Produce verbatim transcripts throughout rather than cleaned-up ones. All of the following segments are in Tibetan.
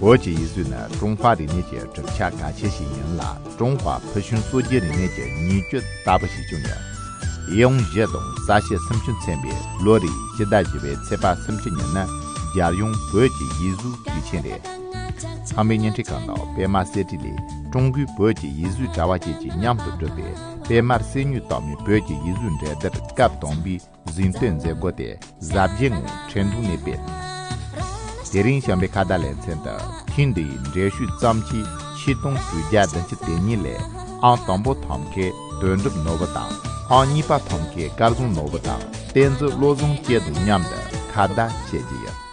བོད་ཀྱི་ཡིག་གཟུགས་ནི་ཀྲུང་ཧྭ་རིག་གནས་ཀྱི་གྲུབ་ཆ་གལ་ཆེ་ཞིག་ཡིན་ལ། ཀྲུང་ཧྭ་ཕུལ་བྱུང་སྲོལ་རྒྱུན་རིག་གནས་ཀྱི་ཉིང་བཅུད་ལྟ་བུ་ཞིག་ཀྱང་ཡིན། ཡིད་འོང་བཞི་དང་ས་བྱི་སུམ་ཅུ་མཚན་པའི་ལོ་རེའི་སྤྱི་ཟླ་བཞི་པའི་ཚེས་པ་སུམ་ཅུ་ཉིན་ནི་རྒྱལ་ཡོངས་བོད་ཀྱི་ཡིག་གཟུགས་དུས་ཆེན་རེད། ཚང་མས་བརྙན་འཕྲིན་ཁང་ནང་པད་མ་གསེར་བྲིས་ལས་ཀྲུང་གོའི་བོད་ཀྱི་ཡིག་གཟུགས་དྲ་བ་བཅས་ཀྱིས་མཉམ་དུ་བསྒྲུབས་པའི་པད་མ་གསེར་དངུལ་རྟགས་མའི་བོད་ཀྱི་ཡིག་གཟུགས་འགྲན་བསྡུར་སྐབས་དང་པའི་གཟེངས་བསྟོད་མཛད་སྒོ་དེ་གཟབ་རྒྱས་ངང་ཁྲེང་ཏུའུ་ནས་སྤེལ། དེ་རིང་བྱམས་པའི་ཁ་བརྡ་ལེ་ཚན་དུ་ཐེངས་འདིའི་འགྲེལ་བཤད་བརྩམས་མཁན་ཆིག་སྟོང་དྲུག་བརྒྱ་བདུན་ཅུ་དོན་གཉིས་ལས་ཨང་དང་པོ་ཐོབ་མཁན་དོན་གྲུབ་ནོར་བུ་དང་། ཨང་གཉིས་པ་ཐོབ་མཁན་སྐལ་བཟང་ནོར་བུ་དང་བསྟན་འཛིན་བློ་བཟང་བཅས་དང་མཉམ་དུ་ཁ་བརྡ་བྱེད་རྒྱུ་ཡིན།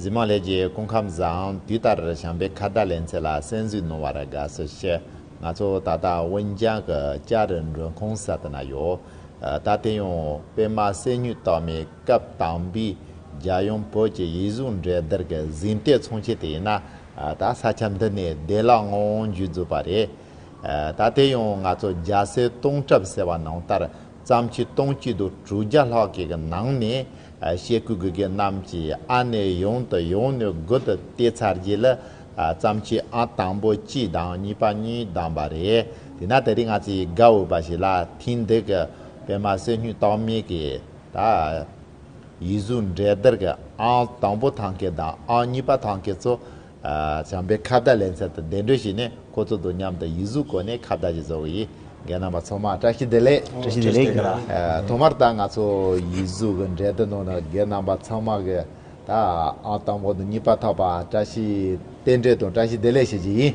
གཟིགས་མོ་ལྷན་རྒྱས་སྐུ་ཁམས་བཟང་། དུས་ལྟར་བྱམས་པའི་ཁ་བརྡ་ལེ་ཚན་ལ་གསན་གཟིགས་གནང་བར་དགའ་བསུ་ཞུ། ང་ཚོ་ད་ལྟ་ཝུན་ཅང་གི་ལྕགས་རི་མགྲོན་ཁང་ས་དེ་ན་ཡོད། ད་དེ་ཡང་པད་མ་གསེར་དངུལ་རྟགས་མའི་སྐབས་དང་པའི་རྒྱལ་ཡོངས་བོད་ཀྱི་ཡིག་གཟུགས་འགྲན་བསྡུར་གྱི་གཟེངས་བསྟོད་ཚོགས་ཆེན་དེ་ཡིན་ན། ད་ས་ཆ་འདི་ནས་བདེ་བླག་ངང་མཇུག་རྫོགས་པ་རེད། ད་དེ་ཡང་ང་ཚོ་རྒྱལ་སྲས་སྟོང་གྲབས་ཟེར་བ་ནང་ལྟར་བརྩམས་ཆོས་སྟོང་གཅིག་དང་དྲུག་བརྒྱ་ལྷག་གི་ནང་ནས་ཤེལ་སྐུ་དགེ་རྒན་རྣམས་ཀྱིས་ཨ་ནེ་ཡང་དང་ཡང་ནས་དགུ་དུ་བལྟས་ཚར་རྗེས་ལ། བརྩམས་ཆོས་ཨང་དང་པོ་གཅིག་དང་གཉིས་པ་གཉིས་བདམས་པ་རེད། དེས་ན་དེ་རིང་ང་ཚོས་དགའ་འོས་པ་ཞིག་ལ་ཐེངས་འདི་གི་པད་མ་གསེར་དངུལ་རྟགས་མའི་གི་ད་ཡིག་གཟུགས་འགྲན་བསྡུར་གྱི་ཨང་དང་པོ་ཐོབ་མཁན་དང་ཨང་གཉིས་པ་ཐོབ་མཁན་ཚོ། ཨ། བྱམས་པའི་ཁ་བརྡ་ལེ་ཚན་དུ་གདན་འདྲེན་བྱས་ནས་ཁོ་ཚོ་དང་མཉམ་དུ་ཡིག་གཟུགས་སྐོར་ནས་ཁ་བརྡ་ཞིག་བཟོ་གི་ཡིན། རྒན་རྣམ་པ་ཚང་མ་བཀྲ་ཤིས་བདེ་ལེགས། བཀྲ་ཤིས་བདེ་ལེགས། ཨ། ཐོག་མར་ད་ང་ཚོ་ཡིག་གཟུགས་ཀྱི་འགྲན་བསྡུར་ནང་ནས་རྒན་རྣམ་པ་ཚང་མ་གི་ད་ཨང་དང་པོ་དང་གཉིས་པ་ཐོབ་པ་བཀྲ་ཤིས་རྟེན་འབྲེལ་དང་བཀྲ་ཤིས་བདེ་ལེགས་ཞུ་རྒྱུ་ཡིན།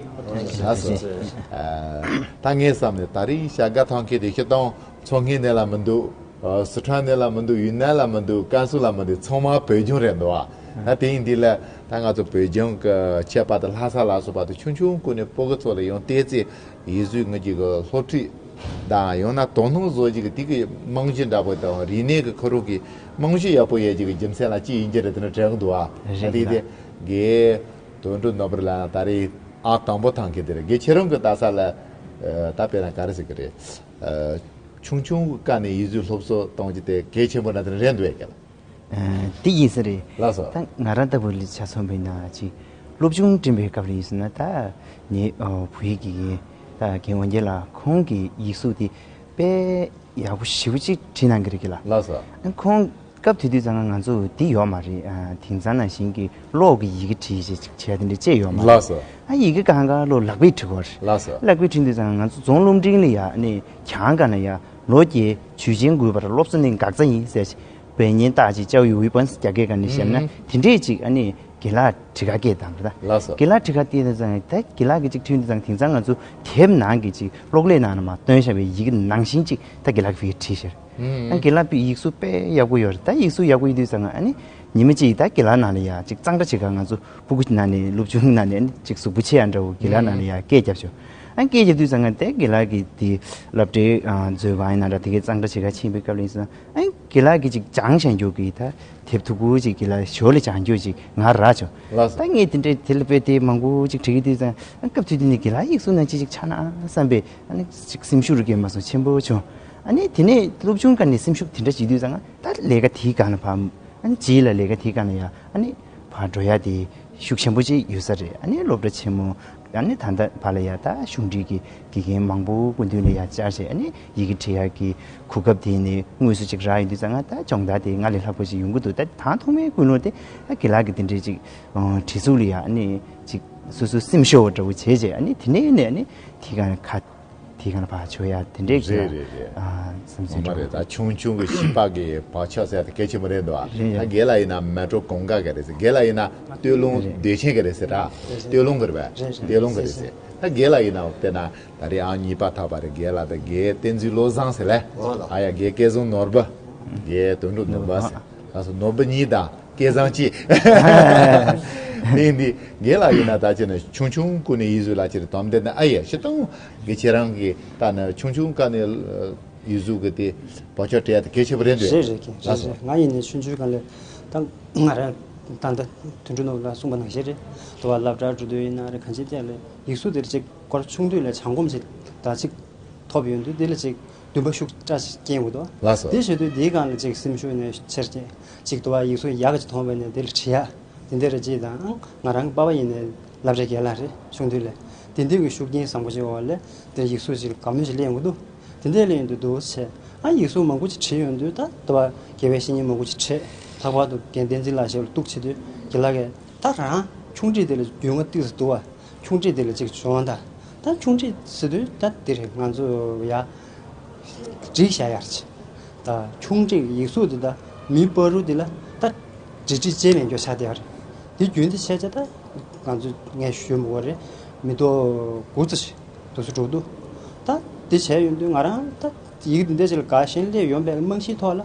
ལགས་སོ། ཨ། ད་ངའི་བསམ་ནས་ད་རིང་བྱ་དགའ་ཐོབ་མཁན་དེ་ཤི་སྟངས་མཚོ་སྔོན་ནས་ལ་མི་འདུག་ཨ། སི་ཁྲོན་ནས་ལ་མི་འདུག་ཡུན་ནན་ལ་མི་འདུག་ཀན་སུའུ་ལ་མི་འདུག་ཚང་མ་བོད་ལྗོངས་རེད་འདུག་ཨ། ད་དེ་ཡིན་དུས་ལ་ད་ང་ཚོ་བོད་ལྗོངས་ཀྱི་ཁྱད་པར་དུ་ལྷ་ས་ལ་སོགས་པ་དུ་ཆུང་ཆུང་ཀུན་ནས་སྤུ་གུ་ཚོ་ལ་ཡང་བལྟས་ཚེ་ཡིག་གཟུགས་དངོས་ཀྱི་གི་སློབ་ཁྲིད་དང་ཡང་ན་དོ་སྣང་བཟོ་རྒྱུ་གི་དེ་གི་རྨང་གཞི་འདྲ་པོ་དང་རིག་གནས་ཀྱི་ཁོ་རང་གི་རྨང་གཞི་ཡག་པོ་ཡོད་རྒྱུ་གི་རྒྱུ་མཚན་ལ་ཅི་ཡིན་རྒྱུ་རེད་དེ་འདྲ་དྲན་གི་འདུག་ཨ། རེད། ད་དེ་དེ་དགེ་དོན་གྲུབ་ནོར་བུ་ལ་ད་རེས་ཨང་དང་པོ་ཐོབ་མཁན་དེ་རེད། དགེ་ཁྱེད་རང་གི་ད་ས་ལ་ད་དཔེར་ན་ག་རེ་ཟེར་གི་རེད། ཆུང་ཆུང་གི་སྐབས་ནས་ཡིག་གཟུགས་སློབ་གསོ་གཏོང་རྒྱུ་དེ་གལ་ཆེན་པོ་ན་དེ་རེད་འདུག་ཡ་གི་ལ། ཨ། དེ་ཡིན་ས་རེད། ལགས་སོ། ད་ང་རང་ལྟ་བུ་ལ་ཆ་མཚོན་པ་ཡིན་ན་ཅིག་སློབ་ཆུང་འགྲིམ་པའི་སྐབས་ལ་ཡིན་ཟེར་ན་ད་ངའི་ཨ་བུ་ཡིག་གི་ད་རྒན་དབང་རྒྱལ་ལགས་ཁོང་གི་ཡིག་གཟུགས་དེ་དཔེ་ཡག་པོ་ཞེ་པོ་ཅིག་བྲིས་གནང་གི་རེད་གི་ལ། ལགས་སོ། ཨ། ཁོང་སྐབས་དེ་དུས་ཙང་ང་ཚོ་འདི་ཡོད་མ་རེད། ཨ། དེང་སང་ནང་བཞིན་གྱི་གློག་གི་ཡི་གེ་བྲིས་བྱས་ཅིག་བྱས་དེ་འདྲ་ཅེས་ཡོད་མ་རེད། ལགས་སོ། ཨ། ཡི་གེ་གང་ག་གློག་ལག་པས་བྲིས་དགོས་རེད། ལགས་སོ། ལག་པས་བྲིས་དུས་ཙང་ང་ཚོ་རྫོང་སློབ་འབྲིང་ལ་ཡ་ཨ་ནི་གྱང་ག་ན་ཡ་ལོ་བརྒྱད་ཇུས་ཆེན་དགོས་པར་སློབ་གསོ་ནི་འགག་རྩ་ཡིན་ཟེར་བས་ཉེན་བརྟག་ཅིག་ཅའོ་ཡུའི་པན་རྒྱ་སྐད་ག་ནས་བཤད་ན་དེ་འདྲས་ཅིག་ཨ་ནི་དགེ་ལགས་བྲིས་ཁ་སྐད་བཏང་རེད་ད། ལགས་སོ། དགེ་ལགས་བྲིས་ཁ་སྐད་དེ་ཙང་ད་དགེ་ལགས་ཀྱི་ཅིག་བྲིས་དུས་ཙང་དེང་སང་ང་ཚོ་དེབ་ནང་གི་ཅིག་གློག་ཀླད་ནང་ན་མ་སྟོན་བཞག་པའི་ཡི་གེ་ནང་བཞིན་ཅིག་ད་དགེ་ལགས་ཀྱིས་བྲིས་ཤར། ཨང་། དགེ་ལགས་པའི་ཡིག་གཟུགས་དཔེ་ཡག་པོ་ཡོད་རེད། ད་ཡིག་གཟུགས་ཡག་པོ་ཡིན་དུས་ཙང་ཨ་ནི་ཉི་མ་གཅིག་ད་དགེ་ལགས་ནང་ལ་ཡ་ཅིག་གཙང་སྦྲ་བྱེད་ག་ང་ཚོ་སྤུ་གུ་ནང་ནས་སློབ་ཆུང་ནང་ནས་ཨ་ནི་ཅིག་གཟུགས་པོ་ཆེ་ཡ་འདྲ་བོ་དགེ་ལགས་ནང་ལ་ཡ་སྐད་རྒྱབ་ཆོག་ཨ་ནི་སྐད་རྒྱབ་དུས་ཙང་ཨ་ད་དགེ་ལགས་ཀྱི་དེ་སློབ་གྲྭའི་ཨ་མཛོད་ཁང་ཡིན་ན་འདྲ་དེ་གའི་གཙང་སྦྲ་བྱེད་ག་ཕྱིན་པའི་སྐབས་ལ་ཡིན་ཙང་ཨ་ནི་དགེ་ལགས་ཀྱི་ཅིག་སྦྱང་བྱ་རྒྱུ་གི་ད་དེབ་ཐུག་གུ་ཅིག་དགེ་ལགས་ཞོར་ལ་སྦྱང་རྒྱུ་ཅིག་ང་རག་བྱུང་། ལགས་སོ། ད་ངས་དེ་འདྲའི་དེ་ལ་དཔེ་དེ་མང་པོ་ཅིག་བྲིས་ཀྱི་དུས་ཙང་ཨ་སྐབས་དུས་དེ་ནས་དགེ་ལགས་ཡིག་གཟུགས་ནང་ཅི་ཅིག་ཆགས་ན་བསམ་པའི་ཨ་ནི་ཅིག་སེམས་ཤུགས་རུ་སྐྱེས་མ་སོང་ཆེན་པོ་བྱུང་། ཨ་ནི་དེ་ནས་སློབ་ཆུང་སྐབས་ནས་སེམས་ཤུགས་དེ་འདྲ་བྱེད་དུས་ཙང་ད་ལས་ཀ་དེའི་སྒང་ལ་ཕར་ཨ་ནི་རྗེས་ལ་ལས་ཀ་དེའི་སྒང་ལ་ཡ་ཨ་ནི་ཕར་འགྲོ་ཡ་དེ་ཤུགས་ཆེན་པོ་ཅིག་ཡོད་ས་རེད། ཨ་ནི་སློབ་གྲྭ་ཆེན་མོ་ཨ་ནི་ད་ལྟ་བར་ལ་ཡ་ད་གཞུང་འབྲེལ་གྱི་དགེ་རྒན་མང་པོ་སྐུ་མདུན་ལ་ཡ་བཅར་བྱས་ཨ་ནི་ཡི་གེ་འབྲི་ཡ་གི་གོ་སྐབས་དེ་ནི་དངོས་སུ་ཅིག་རག་ཡོང་དུས་ཙང་ད་སྦྱོང་བརྡར་དེ་སྔར་ལས་ལྷག་པ་ཅིག་ཡོང་གི་འདུག་ད་ད་ཐོག་མའི་ཀུན་སློང་དེ་ད་དགེ་ལགས་ཀྱི་དེ་འདྲའི་ཅིག་བྲིས་གཟུགས་ལ་ཡ་ཨ་ནི་ཅིག་སོ་སོའི་སེམས་ཤོར་བ་འདྲ་བོ་བྱས་བྱས་ཨ་ནི་དེ་ནས་ནས་ཨ་ནི་དེ་ག་ཁ་དེ་ག་ལ་ཕར་བྱོས་ཡ་དེ་འདྲས་ཀྱི་རེད་རེད་རེད། ཨ་བསམ་ཚུལ་ངོ་མ་འདྲ་རེད། བོ་ད་ཆུང་ཆུང་གི་བྱིས་པ་གི་བག་ཆགས་ཟེར་ཡ་དེ་གལ་ཆེན་པོ་རེད་འདུག་ཨ། རེད། ད་རྒན་ལགས་ཡིན་ན་མལ་གྲོ་གུང་དཀར་གི་རེད་ཟེར། རྒན་ལགས་ཡིན་ན་སྟོད་ལུང་རེད། སྡེ་ཆེན་གི་རེད་ཟེར་ར། རེད་རེད། སྟོད་ལུང་གི་རེད་པས། རེད་རེད། སྟོད་ལུང་གི་རེད་ཟེར། ད་རྒན་ལགས་ཡིན་ན་དཔེར་ན་ད་རེས་ཨང་གཉིས་པ་ཐོབ་པ་རེད། རྒན་ལགས་དང་རྒན་བསྟན་འཛིན་བློ་བཟང་ཟེར་ལས། ཨ་ཡ་རྒན་སྐལ་བཟང་ནོར་བུ། རྒན་དོན་གྲུབ་ནོར་བུ་ཟེར། ལགས་སོ། ནོར་བུ་གཉིས་དང་། སྐལ་བཟང་གཅིག་ནི་འདི་རྒན་ལགས་ཡིན་ན་ད་ཅི་ནས་ཆུང་ཆུང་ཀུན་ནས་ཡིག་གཟུགས་ལ་ཅི་རེད་དོ་འདི་ནི་ཨ་ཡེ་ཤི་ཏང་གི་ཁྱེད་རང་གི་ད་ནི་ཆུང་ཆུང་ཀ་ནས་ཡིག་གཟུགས་ཀྱི་དེ་བག་ཆགས་སྤྲད་ཡ་དེ་གལ་ཆེ་བོ་རེད་འདུག་རེད་རེད་རྒན། ལགས་སོ། རེད་རེད། ང་ཡིན་ནས་ཆུང་ཆུང་ཀ་ལས་ད་ང་རང་ད་ལྟ་དོན་གྲུབ་ནོར་བུ་ལགས་གསུངས་པ་ནང་བཞིན་རེད། དུ་བ་སློབ་གྲྭར་འགྲོ་དུས་ཡིན་ན་རེད། གང་ཅི་ཐད་ལས་ཡིག་གཟུགས་དེར་ཅིག་སྐོར་ཆུང་དུས་ལས་བྱང་གོམས་ཅིག་ད་ཅིག་ཐོབ་ཡོང་དུས་དེ་ལ་ཅིག་འདུན་པ་ཤུགས་དྲག་ཅིག་སྐྱེ་འོང་དོ། ལགས་སོ། དེ་བྱེད་དུས་དེའི་སྒང་ལ་ཅིག་སེམས་ཤུགས་ནས་ཆེར་སྐྱེ་ཅིག་དུ་བ་ཡིག་གཟུགས་ཡག་ག་ཅིག་མཐོང་བས་ནས་དེ་ལ་བྲིས་ཡ་ དེ་འདྲ་རེད་ཅེས་དང་། ང་རང་གི་པ་ཕ་ཡིན་ནའི་སློབ་གྲྭའི་རྒན་ལགས་རེད། ཆུང་དུས་ལ་དེ་འདྲ་གི་ཤུགས་རྐྱེན་བཟང་པོ་ཅིག་འོག་ལ་དེ་ཡིག་གཟུགས་ཅིག་དགའ་མོས་ཅིག་སླེབས་ཡོང་གི་འདུག་དེ་འདྲ་སླེབས་ཡོང་དུས་འདུག་བྱས། ཨ་ཡིག་གཟུགས་མང་པོ་ཅིག་བྲིས་ཡོང་དུས། ད་དུ་བ་དགེ་བའི་བཤེས་གཉེན་མང་པོ་ཅིག་བྲིས། ལྷག་པར་དུ་རྒན་བསྟན་འཛིན་ལགས་ཞབས་ལ་གཏུགས་བྱེད་དུས། རྒན་ལགས་ཀྱིས་ད་རང་ཆུང་འདྲིས་དེ་ལ་རྒྱུས་མངའ་ཏོག་ཙམ་འདུག་བ། ཆུང་འདྲིས་དེ་ལ་ཅིག་སྦྱོང་དང་། ད་ཆུང་འདྲིས་ཟེར་དུས་ད་དེ་རེད། ང་ཚོ་ཡ་བསྒྲིགས་བཞག་ཡར་ཆེ། ད་ཆུང་འདྲིས་ཡིག་གཟུགས་དེ་ད་མི་བར་དུ་དེ་ལ་ད་འབྲི་འབྲི་བྱེད་མེད་མགྱོགས་ཆགས་དེ་ཡར་རེད། དེ་རྒྱུན་དེ་བྱས་བྱས་ད་ང་ཚོ་ངས་ཞུ་མི་དགོས་རེད། མི་ཐོག་དགུ་ཙམ་ཞིག་དུ་སུ་འགྲོ་འདུག་ད་དེ་བྱས་ཡོང་དུས་ང་རང་ད་ཡི་གེ་འདི་འདྲ་ཅིག་ལ་དགའ་ཞེན་སླེབས་ཡོང་བའི་རྨང་གཞིའི་ཐོག་ལ།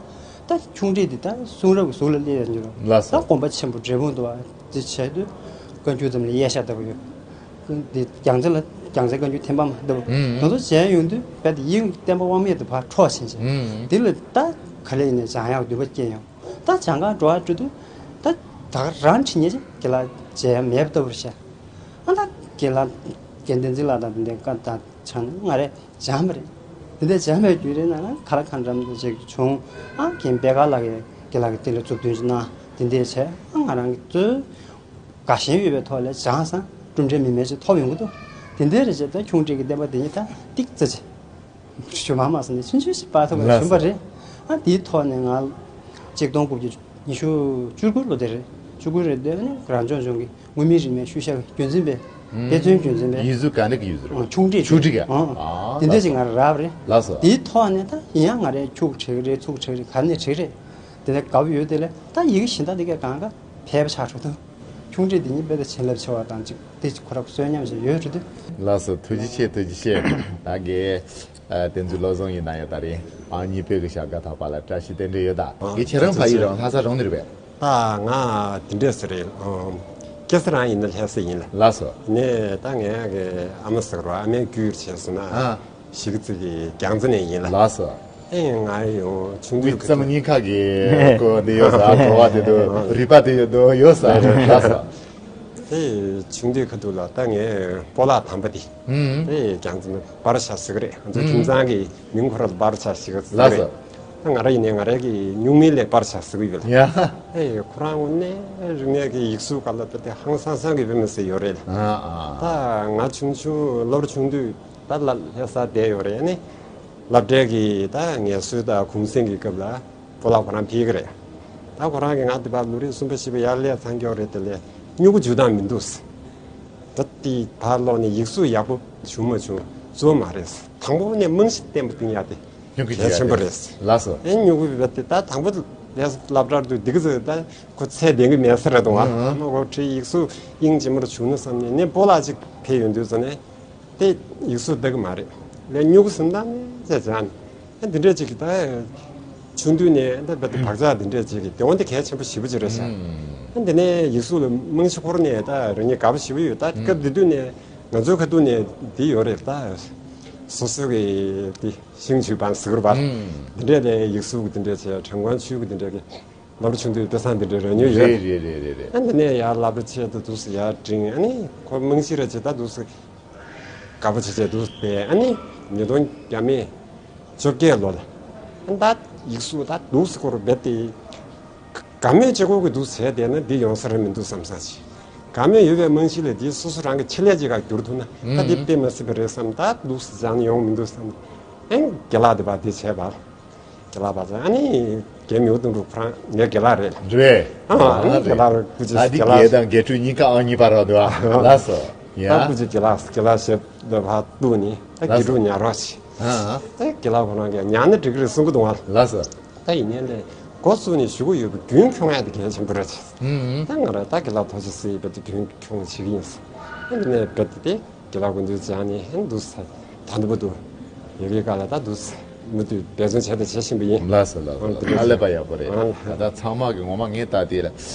ད་ཆུང་འདྲིས་འདི་ད་གསུང་རབ་ཀྱི་གཟུགས་ལ་སླེབས་ཡོང་རྒྱུ་རེད། ལགས་སོ། ད་དགོངས་པ་ཆེན་པོ་འབྲས་སྤུངས་འདུག་བ། འདི་བྱས་དུས་བཀའ་འགྱུར་ཙམ་ལ་གཡས་ཞབས་ལྟ་བུ་ཡོད། འདི་རྒྱལ་མཚན་ལ་རྒྱལ་མཚན་བཀའ་འགྱུར་ཐེམ་པ་མ་ལྟ་བུ། ཨུམ། དེ་ཚོ་མཇལ་ཡོང་དུས་རྦད་དེ་ཡིད་བརྟན་པ་དབང་མེད་དུ་ཕར་འཕྲོག་ཕྱིན་ཅིང་། ཨུམ། འདི་ལ་ད་ག་ལེ་ཡིན་ནའི་སྦྱང་ཡག་འདོད་པ་སྐྱེས་ཡོང་། ད་སྦྱང་གར་འགྲོ་བ་འགྲོ་དུས་ད་ད་ག་རང་ཁྲིད་ཉེ་ཅིག་དགེ་ལགས་མཇལ་ཡ་མེད་པ་ལྟ་བུར་ཤར། ཨ་ད་དགེ་ལགས་རྒན་བསྟན་འཛིན་ལགས་དང་དེ་འདྲའི་བཀའ་དང་ཆ་ནས་ང་རས་སྦྱངས་པ་རེད། དེ་འདྲ་སྦྱངས་པའི་བརྒྱུད་རིམ་ནང་ལ་ག་ལ་གང་འདྲ་འདྲ་ཅིག་བྱུང་། ཨ་རྒན་པད་དཀར་ལགས་ཀྱིས་དགེ་ལགས་ཀྱི་དེ་ལ་མཛུབ་སྟོན་ཅིག་གནང་། དེ་འདྲ་བྱས། ཨ་ང་རང་གི་གཙོས་དགའ་ཞེན་ཡོད་པའི་ཐོག་ལ་སྦྱངས་ཙང་གྲུབ་འབྲས་མི་དམན་ཅིག་ཐོབ་ཡོང་གི་འདུག་དེ་འདྲ་རེད་བྱས། ད་ཆུང་འདྲིས་ཀྱི་བསྟན་པ་འདི་ཉིད་ད་ཏིག་ཙི་ཅིག་ཞུ་མ་མ་སོང་ནས་ཆུང་ཆུང་ཞིག་སྤར་ཐུབ་པ་ལགས་བྱུང་བ་སོ། རེད། ཨ་དེའི་ཐོག་ནས་ང་གཅིག་སྟོང་དགུ་བརྒྱ་ཉི་ཤུ་བཅུ་དགུ་ལོ་དེ་རེད། བཅུ་དགུ་རེད། དེ་ནས་རང་སྐྱོང་ལྗོངས་ཀྱི་དངོས་མིང་རིས་མེད་ཤུལ་བཞག་གི་རྒྱུན་འཛིན་པའི་དཔེ་མཚོན་རྒྱུན་འཛིན་པའི། ཡིག་གཟུགས་ག་འདྲ་གི་ཡིག་གཟུགས་རེད། ཨ་ཆུང་འདྲིས། ཆུང་འདྲིས་ཀྱི། ཨ་ཨ་དེ་འདྲ་ཅིག་ང་རག་པ་རེད། ལགས་སོ། དེའི་ཐོག་ནས་ད་ཡིན་ཡང་ང་རས་ཁྱུག་བྲིས་རེད། ཚུགས་བྲིས་རེད། ག་ནས་བྲིས་རེད། དེ་ནས་དགའ་པོ་ཡོད། དེ་ལས་ད་ཡི་གེ་གཞན་དག་དེ་གས་གང་ག་ཕལ་པ་ཆགས་འགྲོ་དུས། ཆུང་འདྲིས་འདི་ཉིད་དཔེ་ད་བྱིན་རླབས་ཆེ་བ་དང་གཅིག་དེ་ཁོ་རང་གསོན་ཉམས་ཤིག་ཡོད་འགྲོ་དུས། ལགས་སོ། ཐུགས་རྗེ་ཆེ། ཐུགས་རྗེ་ཆེ། ད་གའི་ཨ་དེ་ཚོའི་བློ་བཟང་ཡིན་ན་ཡང་ད་རེས་ཨ་གཉིས་པོའི་གི་ཞབས་ཀྱི་ཐོག་པ་ལ་བཀྲ་ཤིས་རྟེན་འབྲེལ་ཡོད་ད། ཨ་གའི་ཁྱེད་རང་ཕ་ཡུལ་རང་ལྷ་ས་རང་ནས་རེད་པས། ད་ང་དེ་འདྲས་ཟེར་རེད། ཨ་སྐྱེས་ས་རང་ཡིན་ན་ལྷ་ས་ཡིན་ལ། ལགས་སོ། ནས་ད་ངའི་གི་ཨ་མ་ཟེར་རོ། ཨ་མའི་རྒྱུད་བྱས་སོང་ན། ཨ། གཞིས་ཀ་རྩེ་གི་རྒྱལ་རྩེ་ནས་ཡིན་ལ། ལགས་སོ། ཨེ་ང་ཡང་ཆུང་དུས་ཁ་ཐུག་མི་ཚང་གཉིས་ཀ་གི་ཀོ་འདི་ཡོད་ས། བྲོ་བ་དེ་དུ་རིག་པ་དེ་ཡོད་དོ་ཡོད་ས། ལགས་སོ། དེ་ཆུང་དུས་ཁ་ཐུག་ལ་ད་ངའི་སྤོ་ལགས་དམ་པ་དེ། ཨུམ། དེ་རྒྱལ་རྩེ་ནས་པར་ཆ་ཟེར་གི་རེད། ང་ཚོ་ཨུམ་ཁྱིམ་ཚང་གི་མིང་ཁོ་ར་ལ་པར་ཆ་ཟེར་གི་རེད། ལགས་སོ། ད་ང་ར་ཡིན་ནའི་ང་ར་གི་སྨྱུག་མིང་ལ་པར་ཆ་ཟེར་གི་ཡོད་ལ། ཡ། ཨེ་ཁོ་རང་དངོས་གནས་རིག་གནས་ཀྱི་ཡིག་གཟུགས་སྒང་ལ་དཔེ་དེ་ཧང་སང་སང་གི་དཔེ་མི་སྲིད་ཡོད་རེད་ལ། ཨ་ཨ། ད་ང་ཆུང་ཆུང་སློབ་ཆུང་དུས། ད་ལ་ལྷ་ས་བསྡད་ཡོད་རེད། ཨ་ནི་སློབ་གྲྭའི་གི་ད་ངལ་གསོའི་ད་གུང་སེང་གི་སྐབས་ལ་སྤོ་ལགས་ཁོ་རང་ཕེབས་ཀྱི་རེད། ད་ཁོ་རང་གིས་ང་འདི་པར་ལོ་རིམ་གསུམ་པ་བཞི་པ་ཡར་སླེབས་ཚར་ཡོད་རེད། དེ་ལས་སྨྱུ་གུ་འཇུ་སྟངས་མི་འདུག་ཟེར། ད་དེ་ཕར་ལོག་ནས་ཡིག་གཟུགས་ཡག་པོ་བྱུང་མ་བྱུང་གཙོ་བོ་མ་རེད་ཟེར། དང་པོ་ནས་རྨང་གཞི་བརྟན་པོ་བཏིང་ཡག་དེ་སྨྱུ་གུ་གལ་ཆེན་པོ་རེད་ཟེར། ལགས་སོ། ཨེ་སྨྱུ་གུ་བས་དེ་ད་དང་པོ་ལས་སློབ་གྲྭར་འདུག་འདི་གི་ཟེར། ད་ཁོ་ཚད་ལྡན་གི་མེད་ས་རེད་དོ། ཨ་ཨ། ཨ་མ་གོ་ཁྲི་ཡིག་གཟུགས་དབྱིངས་ཇེ་མར་བྱུང་ན་བསམ་ནས། ནས་སྤོ་ལགས་ཅིག་ཕེབས་ཡོང་དུས་ཙ་ནས། དེ་ཡིག་གཟུགས་ལྟ་གི་མ་རེད། ལས་སྨྱུ་གུ་ཟིན་ད་ནས་ཟེར་བྱས་ནས། ཨ་འདི་འདྲས་ཅིག་གི་ད་ཆུང་དུས་ནས་ད་བར་དུ་བག་ཆགས་འདི་འདྲས་ཅིག་གི་དེ་འོང་དེ་གལ་ཆེན་པོ་ཞེ་པོ་ཅིག་རེད་ཤག་ཨ་འདི་ནས་ཡིག་གཟུགས་ལ་རྨང་གཞི་འཁོར་ནས་ད་རང་ཉིད་དགའ་པོ་ཞེ་པོ་ཡོད། ད་སྐབས་དེ་དུས་ནས་ང་ཚོའི་ཁ་ཐུག་ནས་འདི་ཡོད་རེད། ད་སོ་སོ་གི་དེ་ཤིང་ཆུ་བང་ཟིག་རུ་བར་འདི་འདྲས་ལས་ཡིག་གཟུགས་གི་འདི་འདྲས་བྱས། ཁྲེང་ཀོན་ཆུས་གི་འདི་འདྲས་གི་ལམ་ཆུང་དུས་དཔེ་བཟང་འདི་འདྲའི་རོལ་མྱོང་ཡོད། རེད་རེད་རེད་རེད་རེད། ཨ་འདི་ནས་ཡར་སློབ་གྲྭ་ཆེད་དུ་འདུག་སེ་ཡར་འགྲིམས། ཨ་ནི་ཁོ་རྨང་གཞི་ར་ཇི་ལྟར་འདུག་སེ་དགའ་པོ་བྱས་བྱས་འདུག་སེ་བསྡད། ཨ་ནི་ཉིས་སྟོང་བརྒྱ་མེད་བཅོ་བརྒྱད་ལོ་ལ་ཨ་ད་ཡིག་གཟུགས་ད་འདུག་སེ་ཁོ་ར་རྦད་དེ་དགའ་མོས་བྱེད་དགོས་ཀྱི་འདུག་ཟེར་བསྡད་ན་འདི་ཡོང་ས་ར་མི་འདུག་བསམ་བསམ་བྱས། དགའ་མོས་ཡོད་པའི་རྨང་གཞི་ལས་འདི་སོ་སོ་རང་གི་ཆེད་ལས་ཅིག་ག་བསྒྱུར་ཐུབ་ན་ད་འདི་དཔེ་མི་སྲིད་པ་རེད་བསམ། ད་འདུག་སེ་སྦྱངས་ན་ཡོང་མི་འདུག་བསམ། ཨེ་རྒན་ལགས་འདི་པ་འདི་བྱས་པ། རྒན་ལགས་པ་ཚོ། ཨ་ནི་རྒན་མིའུ་གདུང་དྲུག་ཁོ་རང་ངའི་རྒན་ལགས་རེད། རེད། ཨ་ཨ་ནི་རེད། རྒན་ལགས་རེད། སྐུ་མཁྱེན། ད་འདི་རྒན་ལགས་རྒན་དྲུག་གཉིས་ཀ་ཨང་གཉིས་པ་རེད་འདུག་ཨ། ལགས་སོ། ཡ། ད་སྐུ་མཁྱེན་རྒན་ལགས། རྒན་ལགས་ཞབས་ལ་ཕར་གཏུགས་ནས་ད་རྒན་དྲུག་ཉར་རོགས་བྱེད། ཨ་ཨ། ད་རྒན་ལགས་ཁོ་རང་གིས་ཉར་ན་འགྲིག་གི་རེད་གསུང་གི་འདུག་ཨ། ལགས་སོ། ད་ཡིན་ནའི་ལས་འགོ་བཙུགས་ནས་ཞུ་གི་ཡོད་པ་རྒྱུན་འཁྱོངས་ཡ་དེ་གལ་ཆེན་པོ་རེད། ཨུ་ཨུ། ད་ང་རང་ད་རྒན་ལགས་ཐུགས་རྗེ་གཟིགས་པ་དེ་རྒྱུན་འཁྱོངས་བྱེད་ཀྱི་ཡིན། ཨ་ནི་རྦད་དེ་རྒན་ལགས་སྐུ་མདུན་སྦྱངས་ནས་ཨ་ནི་འདུག་སེ་ད་ལྟ་བར་དུ་ཡ་གིའི་སྒང་ལ་ད་འདུག་སེ་མུ་མཐུད་འབད་བརྩོན་བྱས་དང་བྱེད་བཞིན་པ་ཡིན། ལགས་སོ་ལགས་སོ། ཨ་ལས་པ་ཡག་པོ་རེད། ཨ་ད་ད་ཚང་མ་གི་ངོ་མ་ངས་ལྟ་དེ་ལ་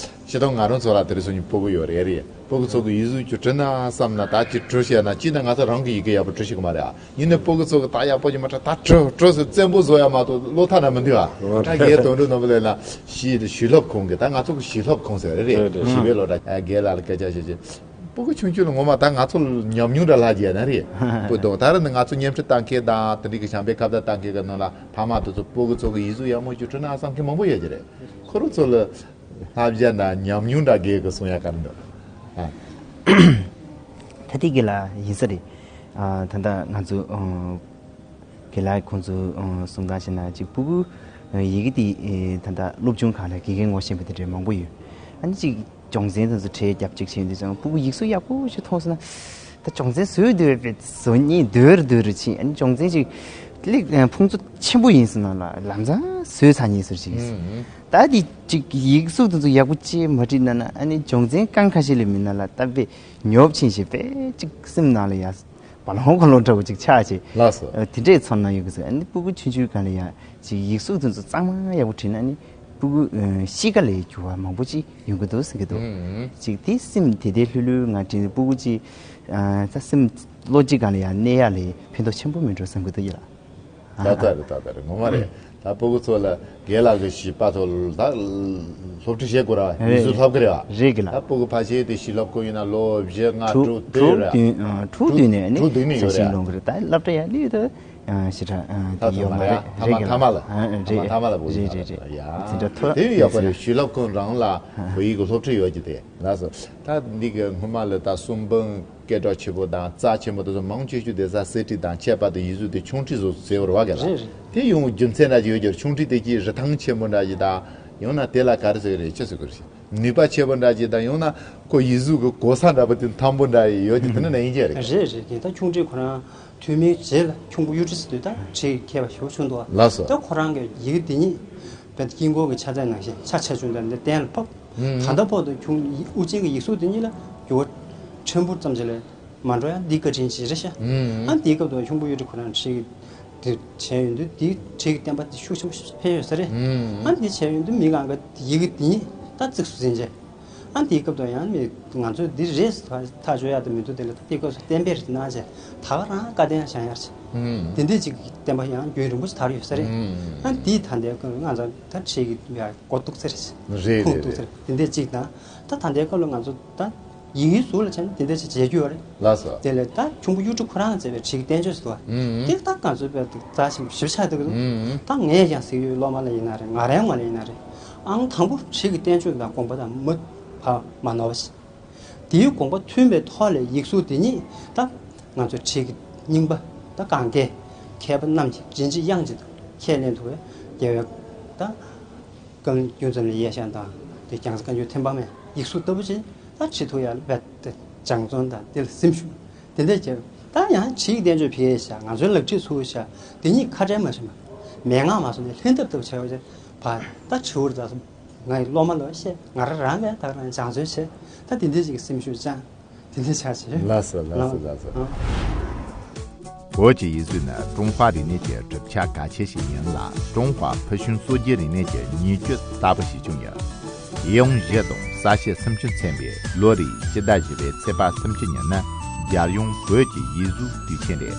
སྤྱིར་བཏང་ང་རང་ཚོ་ལ་དེ་རིང་སང་ཉིན་སྤུ་གུ་ཡོད་རེད་རེད། སྤུ་གུ་ཚོ་གི་ཡིག་གཟུགས་ཀྱི་བྲིས་ན་བསམ་ན་ད་ཅི་བྲིས་ཤེས་ན་ཅི་ན་ང་ཚོ་རང་གི་ཡི་གེ་ཡག་པོ་བྲིས་ཤེས་ཀྱི་མ་རེད་ཨ། ཡིན་ནའི་སྤུ་གུ་ཚོ་གི་ད་ཡག་པོ་ཅིག་མ་བྲིས་ད་བྲིས་བྲིས་སུ་བཙན་པོ་བཟོ་ཡ་མ་གཏོགས་བློ་ཐག་ན་མི་འདུག་ཨ། ད་རྒན་དོན་གྲུབ་ནོར་བུ་ལགས་ན་གཞིས་གཞིས་སློབ་ཁོངས་ཀྱི་ད་ང་ཚོ་གི་གཞིས་སློབ་ཁོངས་ཟེར་རེད་རེད། རེད་རེད། གཞིས་པའི་སློབ་གྲྭ་རྒན་ལགས་ལ་སྐད་ཆ་བཤད་ཅིག་སྤུ་གུ་ཆུང་ཆུང་ལ་ངོ་མ་ད་ང་ཚོ་ལ་ཉམས་མྱོང་འདྲ་ལྷག་རྒྱས་ན་རེད། སྤུ་གུ་ད་རེས་ནི་ང་ཚོ་བརྙན་འཕྲིན་ལྟ་མཁན་དང་དེ་འདྲ་གི་བྱམས་པའི་ཁ་བརྡ་ལྟ་མཁན་གི་ནང་ལ་ཕ་མ་དེ་ཚོ་སྤུ་གུ་ཚོ་གི་ཡིག་གཟུགས་ཡག་མོ་ཅིག་བྲིས་ན་བསམ་མཁན་མང་པོ་ཡོད་ཀྱི་རེད། ཁོ་རང་ཚོ་ལ་ བསླབ་བྱ་འདྲ་ཉམས་མྱོང་འདྲ་རྒན་གྱིས་གསུང་ཡ་ག་རེ་འདུག་ཨ། ད་ལྟའི་རྒན་ལགས་ཡིན་ས་རེད། ཨ། ད་ལྟ་ང་ཚོ་ཨ། རྒན་ལགས་ཁོང་ཚོ་ཨ། གསུང་སྟངས་བྱས་ན་ཅིག་སྤུ་གུ་ཨ། ཡི་གེ་དེ་ཨེ། ད་ལྟ་སློབ་སྦྱོང་སྒང་ལ་དགེ་རྒན་ངོ་ཤེས་པ་དེ་འདྲ་མང་པོ་ཡོད། ཨ་ནི་ཅིག་སྦྱོང་ཚན་དེ་ཚོ་གྲས་རྒྱབ་ཅིག་བྱས་ཡོང་དུས་ཙང་སྤུ་གུ་ཡིག་གཟུགས་ཡག་པོ་ཞིག་མཐོང་སོང་ན། ད་སྦྱོང་ཚན་བཟོས་སྡོད་པའི་བཟོ་སྙིང་འདོད་རེ་འདོད་རེ་ཕྱིན། ཨ་ནི་སྦྱོང་ཚན་ཅིག་སླེབས་ཕུང་ཚོ་ཆེན་པོ་ཡིན་སོང་ན་ལ་ལམ་སང་བཟོས་ཚར་ཉེས་ཟེར་ཅིག་ཡིན་སོང་། ད་འདི་ཅིག་ཡིག་གཟུགས་དེ་ཚོ་ཡག་པོ་ཅིག་མ་བྲིས་ན་ན། ཨ་ནི་སྦྱོང་ཚན་རྐང་ཁ་ཤས་ལས་མིན་ན་ལ་ད་དཔེ་ཉོབ་ཕྱིན་ཞེས་དཔེ་ཅིག་སེམས་ནང་ལ་ཡ་བ་ལོང་གོ་ལོང་འདྲ་བོ་ཅིག་ཆགས་ཆེ། ལགས་སོ། ཨ། དེ་འདྲའི་ཚོར་སྣང་ཡོད་གི་ཟེར། ཨ་ནི་སྤུ་གུ་ཆུང་ཆུང་སྒང་ལ་ཡ་ཅིག་ཡིག་གཟུགས་དེ་ཚོ་གཙང་མ་ཡག་པོ་བྲིས་ན་ནི་སྤུ་གུ་ཨ། གཤིས་ཀ་ལ་འགྱུར་བ་མང་པོ་ཅིག་ཡོང་གི་འདུག་ཟེར་གི་འདུག་ཨུམ། ཅིག་དེ་སེམས་དེ་དེ་ལྷོད་ལྷོད་ངང་བྲིས་ནས་སྤུ་གུ་ཅིག་ཨ། ད་སེམས་བློ་སྐྱིད་སྒང་ལ་ཡང་གནས་ཡག་ལ་ཕན་ཐོགས་ཆེན་པོ་མིན་འགྲོ་བསམ་གི་འདུག་ཡ། ད་ལྟ་རེད། ད་ལྟ་རེད། ངོ་མ་རེད། ད་སྤུ་གུ་ཚོ་ལ་རྒན་ལགས་ཀྱི་བྱིས་པ་ཚོ་ལ་ད་སློབ་ཁྲིད་བྱེད་དགོས་ར། ཡིག་གཟུགས་ལྷབ་གི་རེད་བ། རེད་གི་ལ། ད་སྤུ་གུ་ཕལ་ཆེར་དེ་བྱིས་སློབ་ཁོ་ཡིན་ན་ལོ་བཞི་ལྔ་དྲུག་དྲུག་དེ་དྲུག་རེད་བ། བདུན་ཨ། དྲུག་བདུན་ནས་ནི་དྲུག་བདུན་ནས་ཡོད་རེད་བ། ཞིག་ལོང་གི་རེད། ད་སློབ་གྲྭ་ཡང་སླེབས་ད་ཞེ་དྲག་ཨ། ད་དེ་ཐོག་ཡོད་མ་མ་རེད། རེད། ཐ་མ་རེད་ཐ་མ་ལ། ཨ། ཨ། ཐ་མ་རེད། ཐ་མ་ལ་བུ་རེད་ཡིན་རེད་རེད། ཡ། དེ་འདྲ་ཐོག་དེ་ཡོད་པ་རེད། བྱིས་སློབ་ཁོ་རང་ལ་བོད་ཡིག་གི་སློབ་ཁྲིད་ཡོད་ཀྱི་དེ་ལགས་སོ། ད་འདི་གི་སྔོན་མ་ལ་ད་གསུང་འབུམ་སྐད་གྲགས་ཆེ་པོ་དང་རྩ་ཆེན་པོ་དེ་ཚོ་མང་ཆེ་ཤོས་དེ་ས་གསེར་ཁྲི་དང་ཁྱད་པར་དུ་ཡིག་གཟུགས་དེ་ཆུང་ཁྲི་བཟོ་ཟེར་བ་རེད་བ་ག་ལ། རེད་རེད། དེ་ཡོང་རྒྱུ་མཚན་འདྲ་ཅིག་ཡོད་ཀྱི་རེད། ཆུང་ཁྲི་དེ་གྱིས་རིན་ཐང་ཆེན་པོ་འདྲ་ཅིག་དང་ཡང་ན་དེ་ལ་ག་རེ་ཟེར་གི་རེད། ཅི་ཟེར་གི་རེད། ནུས་པ་ཆེ་པོ་འདྲ་ཅིག་དང་ཡང་ན་ཁོ་ཡིག་གཟུགས་ཀྱི་གོ་ས་འདྲ་པོ་དེ་མཐོན་པོ་འདྲ་ཡོད་ཀྱི་དེ་འདྲ་ན་ཡིན་གྱི་རེད། རེད་རེད། དེ་ད་ཆུང་ཁྲི་ཁོ་རང་ཐོན་མིའི་རྗེས་ལ་ཁྱུང་པོ་གཡུ་ཁྲི་ཟེར་དུས་ད་ཁྲིའི་མཁས་པ་ཞེ་པོ་བྱུང་འདུག་ལགས་སོ། ད་ཁོ་རང་གི་ཡི་གེ་འདི་ཉིད་བོད་དཀྱིལ་འཁོར་གྱི་ཕྱག་རྫས་ནང་བཞིན་ཆ་ཆ་ཆུང་དང་འདི་གཏན་ལ་ཕབ། ད་ལྟ་བར་དུ་ཁྱུང་དབུ་ཅན་གྱི་ཡིག་གཟུགས་འདི་ཉིད་ལ་འགྱུར་བ་ཕྲན་བུ་ཙམ་ཞིག་ལས་མ་འགྲོ་ཡ་འདི་བཀའ་དྲིན་ཅིག་རེད་ཤག་ཨ། འདིའི་སྐབས་དུ་ཁྱུང་པོ་གཡུ་ཁྲི་ཁོ་རང་ཁྲིའི་འདི་བྱས་ཡོང་དུས་འདིའི་ཁྲིའི་བསྟན་པ་འདི་ཤུགས་ཆེན་པོ་ཕན་ཡོད་ས་རེད། ཨ། འདི་བྱས་ཡོང་དུས་མི་གང་ག་ཡི་གེ་འདི་ཉིད་ད་གཙིགས་སུ་འཛིན་བྱས། ཨ། དེའི་སྐབས་དུ་ཡང་མི་ང་ཚོས་འདི་རེད་ཐག་ཐག་ཆོད་ཡག་དུ་མི་འདུག་དེ་ལ་ད་དེའི་སྐབས་སུ་གཏན་འབེབས་རེ་གནང་བྱས་ད་ག་རང་བཀའ་བསྟན་བཞེངས་ཡར་བྱས། ཨུམ། དེ་འདྲས་ཅིག་གི་བསྟན་པ་ཡང་རྒྱུན་རིང་པོ་ཞིག་དར་ཡོད་ས་རེད། ཨུམ། ཨ། འདིས་ད་ལྟའི་སྐབས་ང་ཚོ་ད་ཁྲིད་ཀྱི་ཡ་མགོ་གཏུགས་ས་རེད། རེད་ཁུངས་རེད་གཏུགས་ས་རེད། རེད། དེ་འདྲས་ཅིག་དང་ད་ད་ལྟའི་སྐབས་ལ་ང་ཚོ་ད་ཡིན་ཡིན་ཟུར་ལ་བྱས་ན་དེ་འདྲས་ཅིག་བྱེད་རྒྱུ་ཡོད་རེད། ལགས་སོ། དེ་ལས་ད་ཁྱུང་པོ་གཡུ་ཁྲི་ཁོ་རང་བྱས་པའི་ཁྲིད་ཀྱི་བསྟན་བཅོས་ཟེར་བ། ཨུམ། དེ་ད་ང་ཚོའི་དཔེ་དེ་ད་ཞིབ་ཞིབ་ཆ་འདུག་གི་འདུག་ཨུམ། ད་ངས་ཀྱང་ཟེར་ཡོད། སློབ་མ་ལ་ཡིན་ན་རེད། ང་རའི་ངོས་ལ་ཡིན་ན་རེད། ཨང་དང་པོ་ཁྲིད་ཀྱི་བསྟན་བཅོས་དང་དགོངས་པ་དང་མ་བར་མ་ནོར་བ་ཞིག་དེའི་དགོངས་པ་མཐུན་པའི་ཐོག་ལས་ཡིག་གཟུགས་དེ་ཉིད་ད་ང་ཚོའི་ཁྲིད་ཀྱི་རྙིང་པ་ད་གང་གའི་མཁས་པ་རྣམས་ཀྱིས་འབྲིང་ཆེ་དབྱངས་ཅན་དུ་ཁས་ལེན་ཐུབ་པའི་རྒྱལ་བའི་ད་བཀའ་བློན་ཀུན་ཚང་ལ་ཡེ་ཤེས་དང་དེ་ཀྱང་བཀའ་འགྱུར་ཐེམ་པ་མེད་ཡིག་གཟུགས་ལྟ་བུ་ཅིག་ད་ཁྲིད་ཐུབ་ཡ་ལ་རྦད་དེ་སྦྱང་བརྩོན་དང་དེ་ལ་སེམས་ཤུགས་དེ་འདྲ་བྱས། ད་ཡང་ཁྲིད་ཀྱི་བསྟན་བཅོས་ཕལ་ཆེར་ང་ཚོའི་ལག་ཁྲིད་ཚུགས་ཤག་དེ་ཉིད་ཁ་བྲལ་མ་བྱུང་བ། མན་ངག་མ་སོང་ནས་ལྷན་ཐབས་ལྟ་བུ་བྱས་པ་ཅིག་བ་ད་བྱིའུ་རེད་ད་སོང་། ང་ཡི་སློབ་མ་ལ་བཤད། ང་རང་རང་གིས་ད་རང་སྦྱང་བརྩོན་བྱས། ད་དེ་འདྲ་ཅིག་གི་སེམས་ཤུགས་བཅངས། དེ་འདྲ་ཆགས་བྱས། ལགས་སོ་ལགས་སོ་ལགས་སོ། ཨ། བོད་ཀྱི་ཡིག་གཟུགས་ནི་ཀྲུང་ཧྭ་རིག་གནས་ཀྱི་གྲུབ་ཆ་གལ་ཆེ་ཞིག་ཡིན་ལ། ཀྲུང་ཧྭ་ཕུལ་བྱུང་སྲོལ་རྒྱུན་རིག་གནས་ཀྱི་ཉིང་བཅུད་ལྟ་བུ་ཞིག་ཀྱང་ཡིན། ཡིད་འོང་བཞི་དང་ས་བྱི་སུམ་ཅུ་མཚན་པའི་ལོ་རེའི་སྤྱི་ཟླ་བཞི་པའི་ཚེས་པ་སུམ་ཅུ་ཉིན་ནི་རྒྱལ་ཡོངས་བོད་ཀྱི་ཡིག་གཟུགས་དུས་ཆེན་རེད།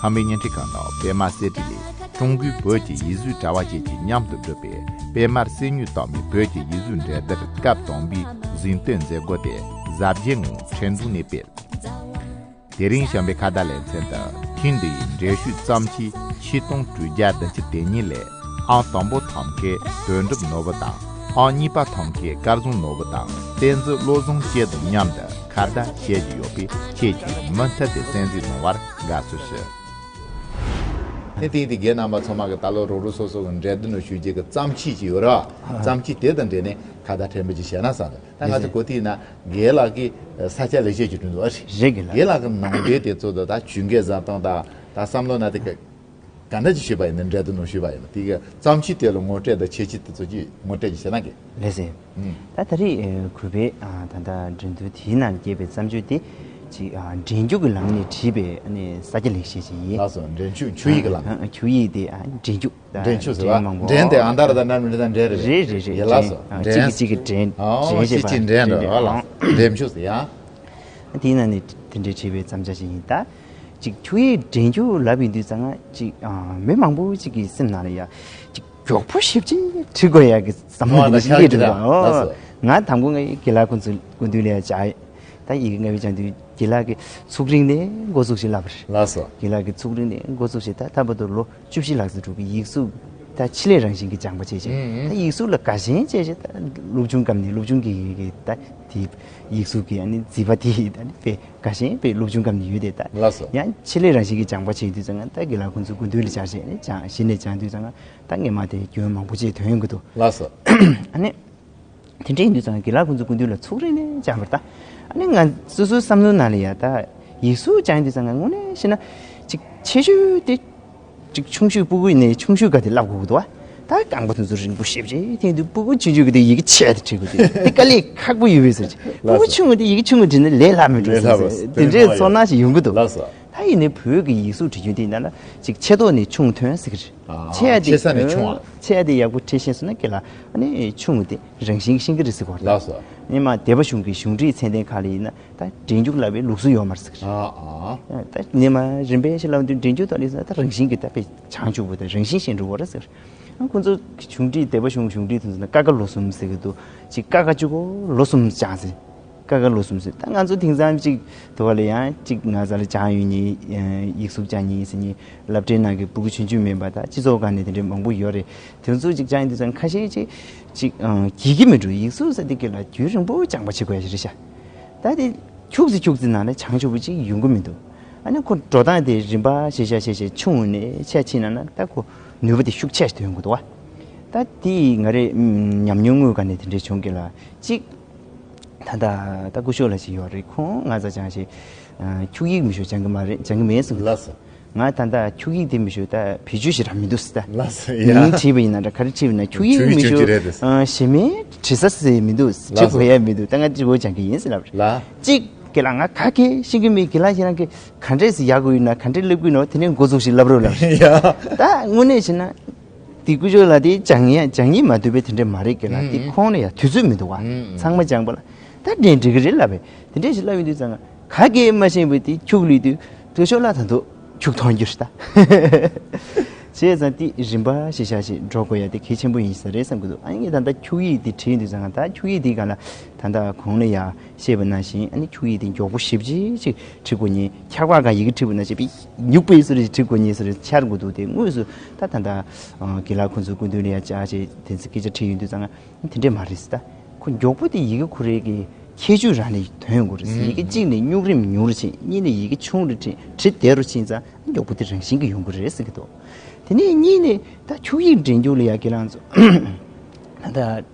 ཁམས་པའི་བརྙན་འཕྲིན་ཁང་དང་པད་མ་གསེར་བྲིས་ལས། ཀྲུང་གོའི་བོད་ཀྱི་ཡིག་གཟུགས་དྲ་བ་བཅས་ཀྱིས་མཉམ་དུ་བསྒྲུབས་པའི་པད་མར་གསེར་དངུལ་རྟགས་མའི་བོད་ཀྱི་ཡིག་གཟུགས་འགྲན་བསྡུར་སྐབས་དང་པའི་གཟེངས་བསྟོད་མཛད་སྒོ་དེ་གཟབ་རྒྱས་ངང་ཁྲེང་ཏུའུ་ནས་སྤེལ། དེ་རིང་བྱམས་པའི་ཁ་བརྡ་ལེ་ཚན་དུ་ཐེངས་འདིའི་འགྲན་ཞུགས་བརྩམས་ཆོས་ཆིག་སྟོང་དྲུག་བརྒྱ་བདུན་ཅུ་དེ་ཉིད་ལས་ཨང་དང་པོ་ཐམ་ཀའི་དོན་གྲུབ་ནོར་བུ་དང་ཨང་གཉིས་པ་ཐམ་ཀའི་སྐལ་བཟང་ནོར་བུ་དང་བསྟན་འཛིན་བློ་བཟང་བཅས་དང་མཉམ་དུ་ཁ་བརྡ་བྱེད་ཀྱི་ཡོད་པས་ཁྱེད་ཀྱིས་མུ་མཐུད་དེ་གསན་གཟིགས་གནང་བར་དགའ་བསུ་ཞུ། དེ་དེ་དེ་རྒན་རྣམ་པ་ཚང་མ་གི་ད་ལོ་རོགས་རོགས་སོ་སོ་གི་འགྲན་བསྡུར་ནང་ཞུགས་རྒྱུ་གི་བརྩམས་ཆོས་ཅིག་ཡོད་ར། བརྩམས་ཆོས་དེ་དང་འབྲེལ་ནས་ཁ་བརྡ་ཕྲན་བུ་ཅིག་བྱས་ན་བསམ་སོང་། ད་ང་ཚོ་གོ་ཐིག་ན་རྒན་ལགས་ཀྱིས་ས་ཆ་ལེགས་བཤད་ཅིག་བསྐྲུན་འདུག་ཨ། རེད་རྒན་ལགས། རྒན་ལགས་ཀྱི་ནང་དོན་དེ་ཚོ་དང་ད་ཇུས་འགོད་བཟོ་སྟངས་དང་ད་བསམ་བློ་ན་དེ་ག་ག་འདྲ་ཅིག་ཞུས་པ་ཡིན་ན། འགྲན་བསྡུར་ནང་ཞུས་པ་ཡིན་ན་དེ་གི་བརྩམས་ཆོས་དེ་ལ་ངོ་སྤྲོད་དང་ཁྱད་ཆོས་དེ་ཚོ་ཅིག་ངོ་སྤྲོད་ཅིག་བྱས་ན་རྒན། ལགས་སེ། ད་ད་རེས་གུས་པས་ད་ལྟ་འགྲན་བསྡུར་དེའི་ནང་བསྐྱལ་བའི་བརྩམས་ཆོས་དེ་ཅིག་འགྲན་རྒྱུགས་ཀྱི་ལམ་ནས་བྲིས་པའི་ས་སྐྱ་ལེགས་བཤད་ཅིག་ཡིན། ལགས་སོ། འགྲན་ཞུགས་ཆོས་ཡིག་གི་ལམ་ནས། ཆོས་ཡིག་དེ་འགྲན་རྒྱུགས། འགྲན་ཞུགས་ཟེར་བ། འགྲན་དེ་ཨ་མདའ་ར་དང་འདྲ་མི་འདྲ་དང་འགྲན་རེད། རེད་རེད་རེད། ཡ་ལགས་སོ། འགྲན་གཅིག་གིས་གཅིག་གི་འགྲན། ཨོ་འགྲན་ཞེས་པ། གཅིག་གིས་འགྲན་འགྲོ་ལགས། འགྲན་ཞུགས་ཟེར་ཡ། དེའི་ནང་ནས་དེ་འདྲའི་བྲིས་པའི་བརྩམས་བྱ་ཞིག་ཡིན། ད་ཅིག་ཆོས་ཡིག་འགྲན་རྒྱུགས་ལབ་ཡིན་དུས་ཙང་ང་ཅིག་མི་མང་པོ་ཅིག་གི་སེམས་ནང་ལ་ཡ་ཅིག་མགྱོགས་པོ་ཞེ་པོ་ཅིག་བྲིས་དགོས་ཡ་གི་བསམ་བློ་འདི་འདྲ་ཞིག་སླེབས་འགྲོ་གི། ཨོ། ང་དང་པོ་ངའི་རྒན་ལགས་ཁོང་ཚོ་སྐུ་མདུན་ལ་ཡ་བཅར། ད་ཡི་གེ་ལྔ་པའི་སྦྱང་དུས་རྒན་ལགས་ཀྱིས་ཚུགས་རིང་ནས་འགོ་ཚུགས་ཞེས་ལབ་པ་རེད། ལགས་སོ། རྒན་ལགས་ཀྱིས་ཚུགས་རིང་ནས་འགོ་ཚུགས་ཞེས། ད་ལྟ་བར་དུ་ལོ་བཅུ་བཞི་ལྷག་ཙམ་འགྲོ་གི། ཡིག་གཟུགས་ ད་ཆེད་ལས་རང་བཞིན་གྱི་སྦྱངས་པ་བྱས་བྱས། ཨུམ། ད་ཡིག་གཟུགས་ལ་དགའ་ཞེན་བྱས་བྱས། ད་སློབ་ཆུང་སྐབས་ནས། སློབ་ཆུང་གི་གི་ད་དེ་ཡིག་གཟུགས་ཀྱི་ཨ་ནི་མཛེས་པ་དེ་ད་ནི་དཔེ་དགའ་ཞེན་དཔེ་སློབ་ཆུང་སྐབས་ནས་ཡོད་དེ། ད་ལགས་སོ། ཡང་ཆེད་ལས་རང་བཞིན་གྱི་སྦྱངས་པ་བྱས་དུས་ཙང་ང་ད་དགེ་ལགས་ཁོང་ཚོ་སྐུ་མདུན་ལ་བཅར་བྱས་ནས་སྦྱངས། གཞི་ནས་སྦྱངས་དུས་ཙང་ང་ད་སྔས་མ་དེ་སྐྱོན་མང་པོ་ཅིག་ཐོན་ཡོང་གི་འདུག་ལགས་སོ། ཨ་ནི། དེ་འདྲ་ཡིན་དུས་ཙང་དགེ་ལགས་ཁོང་ཚོ་སྐུ་མདུན་ལ་ཚུགས་རིང་ནས་སྦྱངས་པ་རེད་ད། ཨ་ནི་ང་སོ་སོའི་བསམ་བློའི་ནང་ལ་ཡ་ད་ཡིག་གཟུགས་སྦྱངས་དུས་ཙང་ང་དངོས་གནས་བཤད་ན་ཅིག་ཆེ་ཤོས་དེ་ཅིག་ཆུང་ཤོས་སྤུ་གུ་ནས་ཆུང་ཤོས་ག་དེ་བསླབ་དགོས་ཀྱི་འདུག་བ། ད་རྐང་པ་དེ་ཚོ་རིང་པོ་ཞེ་པོ་ཅིག་འཐེན་དུས་སྤུ་གུ་ཆུང་ཆུང་གི་དེ་ཡི་གེ་ཆེ་དེ་བྲིས་དགོས་དེ་དེ་དཀའ་ལས་ཁག་པོ་ཡོད་པས་ཟེར་གྱི། སྤུ་གུ་ཆུང་ངུ་དེ་ཡི་གེ་ཆུང་ངུ་བྲིས་ན་ལས་སླ་མི་འགྲོ་ཟེར་ཟེར། དེ་འདྲའི་ཚོར་སྣང་ཞིག་ཡོང་གི་འདུག་ལགས་སོ། ད་ཡིན་ནའི་བོད་ཀྱི་ཡིག་གཟུགས་བྲིས་རྒྱུན་དེ་ཡིན་ན་ལ་ཅིག་ཆེ་མདོག་ནས་ཆུང་ཐོན་ཟེར་གྱི་རེད། ཨ། ཆེ་ཡ་དེ། ཆེ་ས་ནས་ཆུང་བ། ཆེ་ཡ་དེ་ཡག་པོ་བྲིས་ཤེས་སོང་ན་དགེ་ལགས་ཨ་ནི་ཆུང་ངུ་དེ་རང་བཞིན་གྱིས་ཤེས་ཀྱི་རེད་ཟེར་གོ། ལགས་སོ། ཉི་མ་སྡེ་པ་གཞུང་གི་གཞུང་འབྲེལ་ཚད་ལྡན་ཁག་ལ་ཡིན་ན་ད་འགྲན་རྒྱུགས་བསླབ་པའི་ལུགས་སྲོལ་ཡོད་མ་རེད་ཟེར། ཨ་ཨ། ད་ཉི་མ་རིམ་པས་ཤིག་བསླབ་དུས་འགྲན་རྒྱུགས་ཐོག་ལ་ཡིན་ན་ད་རང་བཞིན་གྱིས་ད་དཔེ་བྱང་ཆུབ་པོ་དང་རང་བཞིན་བཞིན་འགྲོ་བ་རེད་ཟེར། ཨ་ཁོང་ཚོ་གཞུང་འབྲེལ་སྡེ་པ་གཞུང་གཞུང་འབྲེལ་དེ་ཚོ་ན་ཀ་ཁ་ལོ་གསུམ་ཟེར་གྱི་འདུག་ཅིག་ཀ་ཁ་གཅིག་པོ་ལོ་གསུམ་སྦྱངས་ཟེར། ཀ་ཁ་ལོ་གསུམ་ཟེར། ད་ང་ཚོ་དེང་སང་ཅིག་དུ་བ་ལ་ཡང་ཅིག་ང་ཚ་ལ་སྦྱངས་ཡོད་ཉིན། ཡིག་གཟུགས་སྦྱངས་ཉིན་ཟེར་ཉིན། སློབ་གྲྭའི་ནང་གི་སྤུ་གུ་ཆུང་ཆུང་མིན་པ་ད་སྤྱི་ཚོགས་སྒང་ནས་དེ་འདྲའི་མང་པོ་ཡོད་རེད། དེ་ཚོ་ཅིག་སྦྱངས་ཡིན་དུས་ཙང་ཁ་ཤས་ཅིག་ཅིག་ཨང་། གྱིས་ཀྱི་མི་འགྲོ། ཡིག་གཟུགས་ཟེར་དེ་གི་ལ་རྒྱུན་རིང་པོ་སྦྱངས་པ་བྱེད་དགོས་ཡ་ཞིག་རེད་ཤག་ད་དེ་ཁྱུག་ཙི་ཁྱུག་ཙི་ནང་ལ་བྱང་ཆུབ་པོ་ཅིག་ཡོང་གི་མི་འདུག་ཨ་ནི་ཁོ་འགྲོ་སྟངས་དེ་རིམ་པ་ཞིག་བྱས་བྱས་བྱས་ཆུང་ངུ་ནས་ཆེ་ཕྱིན་ན་ན་ད་ཁོ་ནུས་པ་དེ་ཤུགས་ཆེ་ཞིག་ཐོན་གི་འདུག་བ། ད་དེ་ང་རེ་ཉམས་མྱོང་དངོས་ག་ནས་དེ་འདྲས་བྱུང་གི་ལ་ཅིག་ད་ལྟ་ད་སྐུ་ཞབས་ལགས་ཤིག་ཡོད་རེད། ཁོང་ང་ཚ་ཅང་ཞིག་ཁྱུག་ཡིག་མི་ཤོ་སྦྱང་གི་མ་རེད། སྦྱང་གི་མེད་གསུངས། ལགས་སོ། ང་ད་ལྟ་ཁྱུག་ཡིག་དེ་མི་ཤོ་ད་བེད་སྤྱོད་ཞིག་རག་མི་འདུག་ཟེར། ད་ལགས་སོ། ཡ། མིང་བྲིས་པ་ཡིན་ན་འདྲ་ག་རེ་བྲིས་པ་ཡིན་ན་ཁྱུག་ཡིག་ཁྱུག་ཡིག་མི་ཤོ་ཁྱུག་ཡིག་ཨ་ཞེ་མེད་བྲིས་ས་ཟེར་མི་འདུག་ཟེར། བྲིས་ལགས་སོ། དགོས་ཡ་མི་འདུག་ད་ང་དྲི་བ་སྦྱང་གི་ཡིན་ཟེར་ལབ་རེད། ལགས། གཅིག་དགེ་ལགས་ང་ག་གེ་ཤེས་ཀྱི་མེད། དགེ་ལགས་ཁྱེད་རང་གིས་ག་འདྲས་སེ་ཡག་པོ་ཡོད་ན་ག་འདྲས་ལབ་གི་ཡོད་ན་དེ་ནས་འགོ་འཛུགས་ཤིག་ལབ་རོགས་ལབ་རེད། ཡ། ད་དངོས་གནས་བྱས་ན། དེ་སྐུ་ཞབས་ལགས་དེ་སྦྱང་ཡ་སྦྱང་ཡིན་མ་ཐུབ་པའི་དེ་འདྲ་མ་རེད་གི་ལ། དེ་ཁོང་ལ་ཡ་དུས་ཚོད་མི་འདུག་བ། ཚང་མ་སྦྱངས་པ་ལ་ད་འདྲེན་འགྲིག་གི་རེད་ལབ་པས། དེ་འདྲས་ཞིག་ལབ་ཡོང་དུས་ཙང་ག་གེ་མ་ཤེས་པའི་དེ་ཁྱུག་ལུས་དུས་སྐུ་ཞབས་ལགས་ད་དུང་ཁྱུག་མཐོང་རྒྱུ་རེད་ད། བྱས་ཙང་དེ་རིམ་པ་ཞིག་བཞག་ཞིག་འགྲོ་དགོས་ཡ་དེ་གལ་ཆེན་པོ་ཡིན་ས་རེད་བསམ་གི་འདུག་ཨ་ནི་ད་ལྟ་ཁྱུག་ཡིག་དེ་བྲིས་ཡོང་དུས་ཙང་ད་ཁྱུག་ཡིག་དེ་ག་ལ་ད་ལྟ་གོང་ལ་ཡ་བཤད་པ་ནང་བཞིན་ཨ་ནི་ཁྱུག་ཡིག་དེ་མགྱོགས་པོ་ཞེ་པོ་ཅིག་ཅིག་བྲི་དགོས་ཉེན། འཁྱག་པ་གང་ཡི་གེ་བྲི་བ་ན་བྱས་པའི་ཉུག་པའི་སུ་རེ་བྲི་དགོས་ཉེན་སུ་རེ་འཆར་དགོས་འདུག་དེ་དངོས་སུ་ད་ད་ལྟ་དགེ་ལགས་ཁོང་ཚོའི་སྐུ་མདུན་ལ་ཡ་བཅར་བྱས་དེ་ཚོ་སྐད་ཆ་དྲིས་ཡོང་དུས་ཙང་དེ་འདྲས་མ་རེད་ཟེར། ད་ཁོ་མགྱོགས་པོ་དེ་ཡི་གེ་ཁོ་རའི་གི་ཁྱད་ཆོས་རང་ནས་ཐོན་ཡོང་གི་རེད་ཟེར། ཡི་གེ་གཅིག་ནས་སྨྱུག་རིམ་ཉུང་རུ་ཕྱིན། གཉིས་ནས་ཡི་གེ་ཆུང་རུ་ཕྱིན། བྲི་བདེ་རུ་ཕྱིན་ཙང་མགྱོགས་པོ་དེ་རང་བཞིན་གྱིས་ཡོང་གི་རེད་ཟེར་གི་འདུག་དེ་ནས་གཉིས་ནས་ད་ཁྱུག་ཡིག་འདྲེན་རྒྱུ་ལ་ཡ་དགེ་ལགས་ཚོ་ད་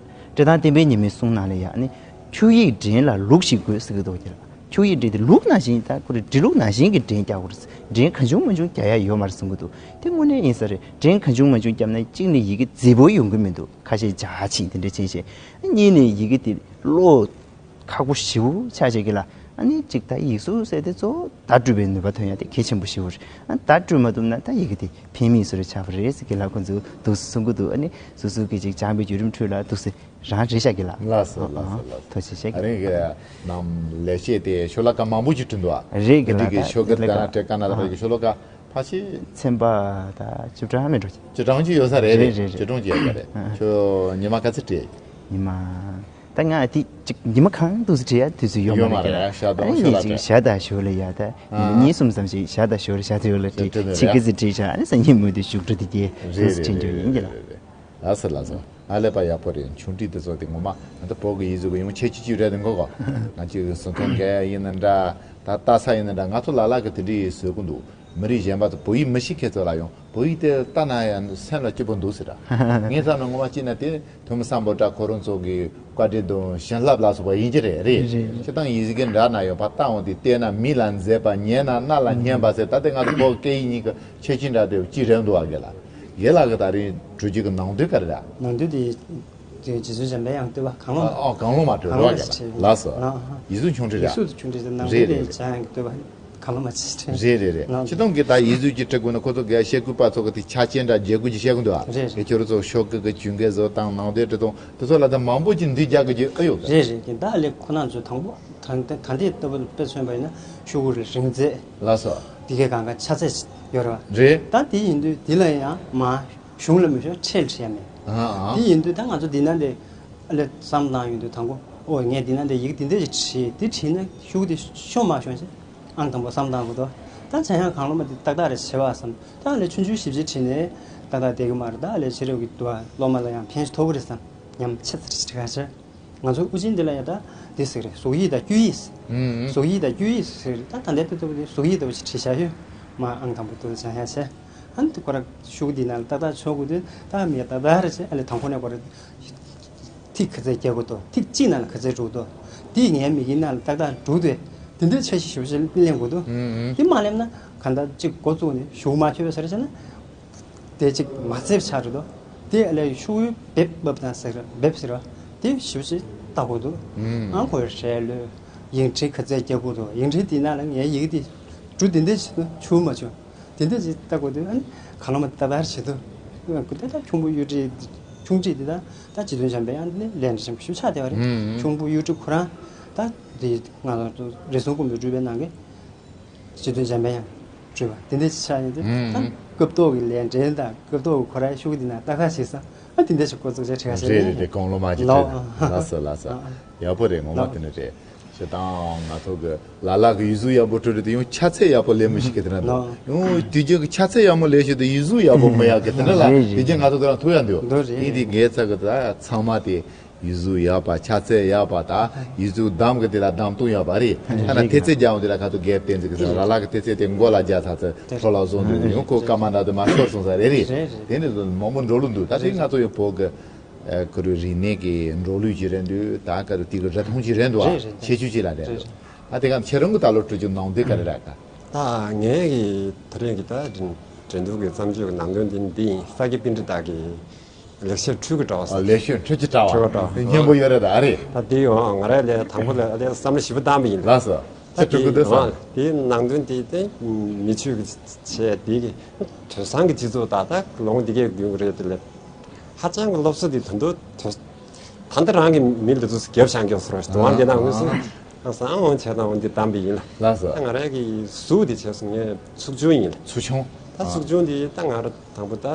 ལྟ་བཀྲས་མཐོང་བསྟན་པའི་ཉི་མའི་གསུང་ནང་ལ་ཡ་ནི་ཁྱུག་ཡིག་འདྲེན་ལ་ལུགས་ཤིག་དགོས་ཟེར་གི་འདུག་དེ་ལ་ཁྱུག་ཡིག་འདྲེན་དེ་ལུགས་ནང་བཞིན་ད་ཁོ་རེ་འབྲི་ལུགས་ནང་བཞིན་གྱི་འདྲེན་རྒྱག་དགོས་རེད། འདྲེན་གང་བྱུང་མང་བྱུང་རྒྱག་ཡ་ཡོད་མ་རེད་གསུང་གི་འདུག་དེ་དངོས་གནས་ཡིན་ས་རེད། འདྲེན་གང་བྱུང་མང་བྱུང་བརྒྱབ་ན་གཅིག་ནས་ཡི་གེ་མཛེས་པོ་ཡོང་གི་མི་འདུག་ཁ་ཤས་འཇའ་ཆི་དེ་འདྲ་ཕྱིན་བྱས། གཉིས་ནས་ཡི་གེ་དེ་ཀློག་ཁག་པོ་ཞེ་པོ་ཆགས་བྱས་ཀྱི་ལ། ཨ་ནི་གཅིག་ད་ཡིག་གཟུགས་ཟེར་དེ་གཙོ་བོ་བརྡ་སྤྲོད་པའི་ནུས་པ་ཐོན་ཡ་དེ་གལ་ཆེན་པོ་ཞེ་པོ་རེད། ཨ་བརྡ་སྤྲོད་མ་ཐུབ་ན་ད་ཡི་གེ་དེ་ཕན་མེད་བཟོ་འདྲ་ཆགས་པ་རེད་ཟེར་དགེ་ལགས་ཁོང་ཚོས་འདུག་སེ་གསུང་གི་འདུག་ཨ་ནི་སོ་སོ་གི་ཅིག་སྦྱངས་པའི་བརྒྱུད་རིམ་ཁྲོད་ལ་འདུག་སེ་རང་རེད་ཤག་གི་ལ། ལགས་སོ། ལགས་སོ། ཨ་ལགས་སོ། ཐུགས་རྗེ་ཆེ་གི། ཨ་རིང་གི་ནམ་ལས་བྱེད་དེ་ཤོ་ལོ་ཀ་མང་པོ་ཅིག་བྲིས་འདུག་ཨ། རེད་གི་ལ། འདི་གི་ཤོ་ཀ་ད་ལྟ་ཀ་ན་ལ་ཀ་གི་ཤོ་ལོ་ཀ་ཕལ་ཆེར་ཚན་པ་ད་བཅུ་གྲངས་མི་འགྲོ། བཅུ་གྲངས་ཅིག་ཡོད་ས་རེད། རེད་རེད་རེད། བཅུ་གྲངས་ཅིག་ཡོད་ས་རེད། ཨ། ཁྱོད་ཉི་མ་ག་ཚོད་བྲིས། ཉི་མ། ད་ང་དེ་ཅིག་ཉི་མ་གང་འདུག་སེ་བྲིས་ཡ་དུས་ཚོད་ཡོད་མ་རེད་ཀྱི་ལ། ཡོད་མ་རེད། ཨ་ནི་ཅིག་ཞག་དང་ཞོགས་ལ་ཡ་ད་ཨ། ཉི་མ་གཉིས་གསུམ་ཙམ་ཞིག་ཞག་དང་ཞོགས་ལ་ཞག་དེ་ཡོད་ལ་བྲིས། ཕྱི་སྐད་ཟིག་བྲིས་ཤག་ཨ་ནི་སང་ཉིན་མོ་དེ་བཞུགས་གྲྭ་དེ་གས་རེད། འདུག་སེ་བྲིས་འགྱོ་ཡིན་གྱི་ལ། ལགས་སོ་ལགས་སོ། ཨ་ལས་པ་ཡག་པོ་རེད། ཆུང་འདྲིས་དེ་ཚོ་དེ་ངོ་མ་ང་ཚོ་བོད་ཀྱི་ཡིག་གཟུགས་ཀྱི་ཡང་ཁྱད་ཆོས་ཅིག་རེད་དེ་མགོ་གོ། ང་ཚོའི་ཟིན་ཐོ་འགེལ་ཡ་ཡིན་ན་འདྲ། ད་ལྟ་ས་ཡིན་ན་འདྲ། ང་ཚོ་ལ་ལ་གི་དེ་འདྲའི་བཟོ་གི་འདུག་མི་རིགས་གཞན་པ་ཚོ་བོད་ཡིག་མི་ཤེས་མཁན་ཚོ་ལ་ཡང་བོད་ཡིག་དེ་ལྟ་ན་ཡང་སེམས་ལ་སྐྱིད་པོ་འདུག་ཟེར་ར། ངའི་བསམ་ན་ངོ་མ་སྤྱིར་ན་དེ་ཐོན་མི་སམ་བྷོ་ཊ་ཁོ་རང་ཚོ་གི་བཀའ་དྲིན་དང་བྱིན་རླབས་ལ་སོགས་པ་ཡིན་གྱི་རེད། རེད། རེད་རེད། སྤྱིར་བཏང་ཡི་གེ་འདྲ་ན་ཡང་ཕར་ལྟ་འོང་དུས་བལྟས་ན་མིག་ལ་མཛེས་པ། ཉན་ན་རྣ་ལ་སྙན་པ་ཟེར། ད་ལྟ་ང་ཚོ་བོད་སྐད་ཡིག་གཉིས་ཀྱི་ཁྱད་ཆོས་འདྲ་དེ་ཅི་རེད་འདུག་ཨ། རྒན་ལགས། རྒན་ལགས་ཀྱི་ད་རིང་འགྲོ་རྒྱུ་གི་ནང་དོན་ག་རེ་རེད། ནང་དོན་དེ། དེ་རྗེ་བཙུན་འཇམ་པའི་དབྱངས་བསྟོད་པ་གང་བློ་མ། ཨ། གང་བློ་མ་གྲོལ་བ་རྒན་ལགས། ལགས་སོ། ཡིག་གཟུགས་ཆུང་འདྲིས་རེད། ཡིག་གཟུགས་ཆུང་འདྲིས་རེད། ནང་དོན་དེ་འཇམ་དབྱངས་ཀྱི་བསྟོད་པ་གང་བློ་མ་ཆེ་དྲན། རེད་རེད་རེད། ཆེ་མཐོང་གི་ད་ཡིག་གཟུགས་ཀྱི་བྲི་དགོས་ན་ཁོ་ཚོ་གི་ཤེལ་སྐུད་པ་ཚོ་གི་དེ་ཆ་རྐྱེན་འདྲ་བརྗེ་དགོས་ཀྱི་བཤད་གི་འདུག་ཨ། རེད། དེ་ཁྱོད་རང་ཚོ་ཤོག་གི་གི་ཇུས་འགོད་བཟོ་སྟངས། ནང་དོན་འབྲི་སྟངས་དེ་ཚོ་ལ་ད་མང་པོ་ཅིག་འདི་རྒྱག་གི་ཅིག་ཨེ་ཡོད་གི། རེད་རེད། དེ་ད་ལས་ཁོ་ན་ཚོ་དང་པོ་ད་ད་ད་འདི་ལྟ་བུ་དཔེ་མཚོན་པ་ཡིན་ན་ཤོག་གུ་རེ་རིང་ཚད། ལགས་སོ། དེ་གའི་གང་ག་ཆ་ཚད་ཡོད་རེད་བ། རེད། ད་དེ་ཡིན་དུས་དེ་ལ་ཡང་མ། གཞུང་ལ་མི་ཤོག་ཁྲལ་བྲི་ཡ་མེད། ཨ་ཨ། དེ་ཡིན་དུས་ད་ང་ཚོ་འདི་ན་འདི་ཨ་ལས་བསམ་བཏང་ཡོང་དུས་དང་པོ་ཨོ་ངས་འདི་ན་འདི་ཡི་གེ་འདི་འདྲ་ཞིག་བྲིས། འདི་བྲིས་ན་ཤོག་གུ་འདི་ཤོར་མ་ཤོར་ཞེས་ཨང་དང་པོ་བསམ་བཏང་དགོས་དོ། ད་བྱ་ཡང་གང་བློ་མ་འདི་ཏག་ཏག་རེད་བྱེད་པ་བསམ། ད་ཨ་ལས་ཆུང་ཆུང་ཞིབ་ཞིབ་བྲིས་ནས་ ཏག་ཏག་བསྡད་ཀྱི་མ་རེད། ད་ཨ་ལས་ཕྱི་རབས་ཀྱི་འདུག་ཨ་སློབ་མ་ལ་ཡང་ཕན་ཐོགས་ཀྱི་རེད་བསམ། ཉམས་ཆེ་ཚར་ཅིག་ག་ཚོད། ང་ཚོ་དབུ་ཅན་འདི་ལ་ཡང་ད་འདི་ཟེར་རེད། གཟུགས་ཡིད་དང་སྤྱོད་ཡིད་ཟེར། ཨུམ། གཟུགས་ཡིད་དང་སྤྱོད་ཡིད་ཟེར་རེད། ད་ད་ལྟའི་དུས་ཚོད་འདི་གཟུགས་ཡིད་ལྟ་བུ་ཞིག་བྲིས་བཞག་ཡོད། མ་ཨང་དང་པོ་དུ་སྦྱང་ཡག་བྱས། ཨ་ནི་ཁོ་ར་ཤོག་གུ་འདི་ནང་ལ་ཏག་ཏག་ཆོག་གི་འདུག་ད་མི་ཏག་ཏག་རེད་བྱས། ཨ་ལས་དང་པོ་ནས་ཁོ་ར་ཐིག་ག་ཚད་རྒྱག་དགོས་འདུག་ཐིག་གཅིག་ནང་ལ་ག་ཚད་འགྲོ་གི་འདུག་འདི་ངའི་མིག་གི་ནང་ལ་ཏག་ཏག་འགྲོ་འདུག་དེ་འདྲའི་འཆར་གཞི་ཞིབ་ཞིབ་ལེན་དགོས་འདུག་ཨུམ། འདི་མ་ལེན་ན་གང་ལྟར་གཅིག་འགོ་བཙུགས་ནས་གཞུག་མ་འཁྱོལ་བའི་ཟེར་བྱས་ན། དེ་གཅིག་མ་བརྩེབས་ཆགས་རེད་དོ། དེ་ཨ་ལས་ཤོག་གུ་འབེབས་འབེབས་དང་ཟེར་འབེབས་ཟེར་བ། དེ་ཞིབ་ཞིབ་ལྟ་དགོས་འདུག་ཨང་ཁོའི་ཧྲལ་ལོས་ཡིག་འབྲི་ག་ཚད་རྒྱག་དགོས་འདུག་ཡིག་འབྲི་དེ་ནང་ལ་ངའི་ཡི་གེ་དེ་འབྲུ་དེ་འདྲ་ཞིག་ཏུ་ཆུ་མ་བྱུང་། དེ་འདྲ་ཞིག་ལྟ་དགོས་འདུག་ཨ་ནི་ག་ལ་མ་ལྟ་བར་བྱེད་དུ། དེ་ད་ཁྱུང་པོ་གཡུ་ཁྲི་ཁྱུང་ཁྲི་དེ་ད་ད་སྤྱི་དོན་འཇམ་པའི་དབྱངས་དེ་ནས་ལས་འབྲས་ཆེན་པོ་ཞིག་ཆགས་བསྡད་པ་རེད། ཁྱུང་པོ་གཡུ་ཁྲི་ཁོ་རང་ད་དེ་ང་ཚོ་རེ་ཟུང་ཀུན་ཏུ་སྒྲུབ་པའི་ནང་གི་སྤྱི་དོན་འཇམ་པའི་དབྱངས་སྤྲུལ་པ་དེ་འདྲ་ཅིག་ཆགས་ཡིན་དུས། ཨུམ། ད་སྐབས་ཐོག་གི་ལས་འབྲེལ་དང་སྐབས་ཐོག་གི་ཁོ་རའི་ཤུགས་དེ་ན་ཏག་ཏག་ཞིག་བསམ། ཨ་དེ་འདྲ་ཞིག་འགོ་བཙུགས་བྱས་བྲིས་ཁ་ཤས་རེད་རེད་རེད། དགུང་ལོ་མ་ཅིག་ལོ་བྲིས། ལགས་སོ་ལགས་སོ། ཨ་ཨ། ཡག་པོ་རེད། ངོ་མ་ལོ་དེ་ནི་རེད། ཞེ་དང་ང་ཚོ་གི་ལ་ལག་གི་ཡིག་གཟུགས་ཡག་པོ་སྤྲོད་རེད་དེ་ཡང་ཕྱག་ཚད་ཡག་པོ་ལས་མི་ཤེས་གི་དེ་འདྲ་འདུག་ལོ། ཡང་དུས་རྒྱུན་གི་ཕྱག་ཚད་ཡག་མོ་ལས་ཤེས་དུས་ཡིག་གཟུགས་ཡག་པོ་མི་ཡག་གི་དེ་འདྲ་ལ། རེད་རེད། དུས་རྒྱུན་ང་ཚོ་དེ་རང་ཐུག་ཡག་འདུག་འདུག་རེད། དེ་དེ་ངའི་ཚ་གི་ད་ཚང་མ་དེ། ཡིག་གཟུགས་ཡག་པ། ཕྱག་ཚད་ཡག་པ་དང་ཡིག་གཟུགས་བདམས་གི་དེ་ལ་བདམས་ཐོན་ཡག་པ་རེད། ཨ་ན་ཐེལ་ཚེ་རྒྱག་འོང་དེ་ལ་ཁ་ཐུག་རྒྱལ་བསྟན་ཚིག་གི་ཟེར་ལ་ལག་གི་ཐེལ་ཚེ་དེ་མགོ་ལ་རྒྱག་ཚར་ཚེ་འཕྲོ་ལ་བཟུང་དུས་ཡང་ཁོ་སྐར་མ་འདྲ་དུ་མ་ཤོར་སོང་ས་རེད་རེད། དེ་ནི་མང་པོ་འགྲོ་ལུགས་འདུག་ད་དེ་ང་ཚོ་ཡང་བོད་གི་ཁོ་རུ་རིག་གནས་ཀྱི་འགྲོ་ལུགས་ཀྱི་རེད་འདུག་ད་ཁ་རུ་དེ་གི་ར་ཐུང་ཀྱི་རེད་འདུག་ཨ་ཁྱད་ཆོས་ཀྱི་ལ་རེད་འདུག་ཨ་དེ་ག་ཁྱེད་རང་གི་ད་ལོ་སྤྲོ་རྒྱུ་ནང་དུས་ག་རེ་ར་ད། ད་ངས་ཀྱི་ད་རེས་ཀྱི་ད་འགྲན་བསྡུར་གྱི་བརྩམས་ཆོས་ཀྱི་ནང་དོན་འདི་འདི་ཡིན། ས་སྐྱ་པཎྜི་ཏ་གི་ལེགས་བཤད་འཕྲུལ་གྱི་དྲ་བ་ཟེར། ལེགས་བཤད་འཕྲུལ་གྱི་དྲ་བ། འཕྲུལ་གྱི་དྲ་བ། སྙན་པོ་ཡོད་རེད་ད་ཨ་རེད། ད་དེ་ཡང་ང་རང་ལས་དང་པོ་ལ་ཨ་ལས་བསམ་བློ་ཞིབ་པོ་བཏང་བ་ཡིན། ལགས་སོ། ད་ཁྱེད་སྤྲོ་སྐུ་འདུག་ཟེར། དེའི་ནང་དོན་དེ་དེ་མི་ཆོས་ཀྱི་བྱས་དེ་གི་དེང་སང་གི་སྤྱི་ཚོགས་ད་ད་ལོ་ངོ་འདི་གས་རྒྱུན་རེད་དེ་ལས་ཧ་ཅང་གི་སློབ་གསོ་དེ་དོན་དུ་ད་ལྟ་རང་གི་མི་ལ་དུ་རྒྱབ་བཞག་རྒྱབ་སོང་རེད། དུང་བ་འདི་ནང་དངོས་སུ་ཨ་སང་འོང་བྱས་དང་འོང་འདི་བདམས་པ་ཡིན་ལ། ལགས་སོ། ད་ང་རང་གི་གཟུགས་དེ་བྱས་སོང་ངས་ཚུགས་ཆུང་ཡིན་ལ། ཚུགས་ཆུང་། ད་ཚུགས་ཆུང་དེ་ད་ང་རང་དང་པོ་ད་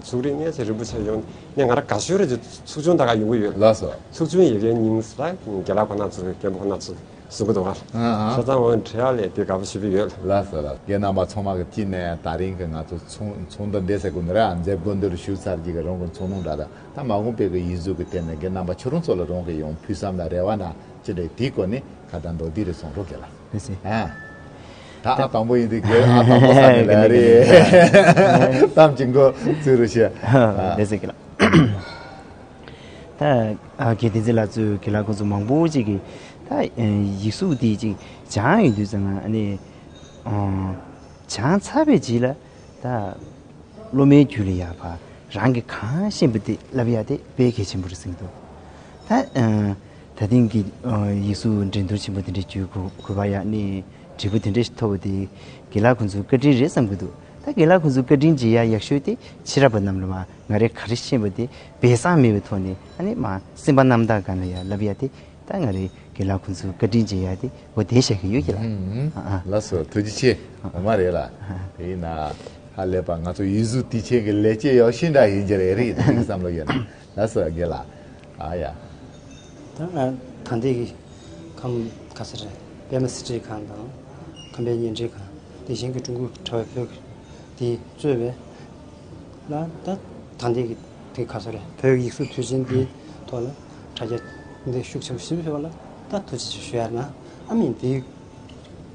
ཚུགས་རིང་ནས་ཚེ་རིང་པོ་ཆགས་ཡོང་ནས་ང་རང་དགའ་ཤོས་རེད། ཚུགས་ཆུང་ད་ག་ཡོང་གི་ཡོད། ལགས་སོ། ཚུགས་ཆུང་ཡི་གེ་སྙིང་ལ་རྒན་ལགས་ཁོ་ན་ཚུགས་རྒན་པོ་ཁོ་ན་ཚུགས་གཟུགས་པོ་དང་བ། ཨ་ཨ། ས་ཚང་འོང་བྲེལ་ལས་དེ་དགའ་པོ་ཞེ་པོ་ཡོད། ལགས་སོ་ལགས། རྒན་རྣམ་པ་ཚང་མ་གི་དཀྱིལ་ནས་ད་རིང་གི་ང་ཚོ་ཚོང་ཚོང་འདུ་འདི་ཟེར་དགོས་ནི་རེད། ཨ་མཛད་སྒོ་འདིར་ཞུགས་ཚར་གྱི་གི་རང་གི་ཚོང་ལུང་འདྲ་དང་ད་མ་འོངས་པའི་གི་ཡིག་གཟུགས་ཀྱི་སྟེང་ནས་རྒན་རྣམ་པ་ཁྱོད་རང་ཚོ་ལ་རང་གི་ཡང་ཕུགས་བསམ་དང་རེ་བ་ན་ཅི་འདྲའི་དེའི་སྐོར་ནས་ཁ་བརྡ་མདོར་བསྡུས་རེ་གསུང་རོགས་རྒན་ལགས། ལགས་སེ། ཨ། ད་ཨ་དང་པོ་ཡིན་དུས་རྒན་ཨ་དང་པོ་ས་ནས་ལས་རེད། གཏམ་གྱི་མགོ་བཙུགས་རོགས་ཞེས། ལགས་སེ་རྒན་ལགས། ད་ཨ་རྒན་བསྟན་འཛིན་ལགས་ཚོས་རྒན་ལགས་ཁོང་ཚོ་མང་པོ་ཅིག་གིས་ད་ཡིག་གཟུགས་འདི་ཅིག་སྦྱངས་ཡོང་དུས་ཙང་ཨ་ནི་སྦྱངས་ཚར་བའི་རྗེས་ལ་ད་སློབ་མའི་རྒྱུད་ལ་ཡར་ཕར་རང་གིས་གང་ཤེས་པ་དེ་བསླབ་ཡ་དེ་དཔེ་གལ་ཆེན་པོ་རེད་བསམ་གྱི་འདུག་ད་ད་ཐེངས་ཀྱི་ཡིག་གཟུགས་འགྲན་བསྡུར་ཆེན་པོ་དེ་འདྲའི་བརྒྱུད་དགོས་པ་ཡ་ནི་འབྲས་བུ་དེ་འདྲ་ཞིག་ཐོབ་པ་དེ་རྒན་ལགས་ཁོང་ཚོའི་བཀའ་དྲིན་རེད་བསམ་གྱི་འདུག་ད་རྒན་ལགས་ཁོང་ཚོའི་བཀའ་དྲིན་རྗེས་ཡ་ཡག་ཤོས་དེ་ཕྱི་རབས་པ་རྣམས་ལ་མ། ང་རས་ག་རེ་ཤེས་པ་དེ་སྦས་གསང་མེད་པའི་ཐོག་ནས་ཨ་ནི་མ་སེམས་པ་རྣམ་དག་སྒང་ལ་ཡ་ལབ་ཡ་དེ་ད་ང་རས་རྒན་ལགས་ཁོང་ཚོའི་བཀའ་དྲིན་རྗེས་ཡ་དེ་འོ་དེ་བཤད་ཀྱི་ཡོད་ཀྱི་ལགས། ཨ་ཨ། ལགས་སོ། ཐུགས་རྗེ་ཆེ། ངོ་མ་རེད་ལགས། དེ་ཡིན་ན་ཧ་ལས་པ་ང་ཚོ་ཡིག་གཟུགས་དུས་ཆེན་གྱི་ལས་བྱེད་ཡག་ཤོས་འདྲ་ཡིན་གྱི་རེད་རེད་དེ་བསམ་བློ་ཡོད་ན། ལགས་སོ་རྒན་ལགས། ཨ་ཡ། ད་ང་ད་ལྟའི་གི་ཁམས་ག་ས་རེད། པད་མ་གསེར་ཁྲིའི་ཁང་དང་ཁམས་པའི་ཉེ་འབྲེལ་ཁང་དེ་བཞིན་གྱི་ཀྲུང་གོའི་དྲ་བའི་བོད་ཀྱི་དེ་གཙོས་པའི་ལ་ད་ད་ལྟའི་གི་དེ་ག་ས་རེད། བོད་ཀྱི་ཡིག་གཟུགས་དུས་ཆེན་འདིའི་ཐོག་ལ་དྲ་རྒྱ་འདི་ཤུགས་ཆེན་པོ་ཞིག་ཕེབས་པ་ལ་ད་ཐུགས་རྗེ་ཆེ་ཞུ་ཡ་ན། ཨ་མི་འདི་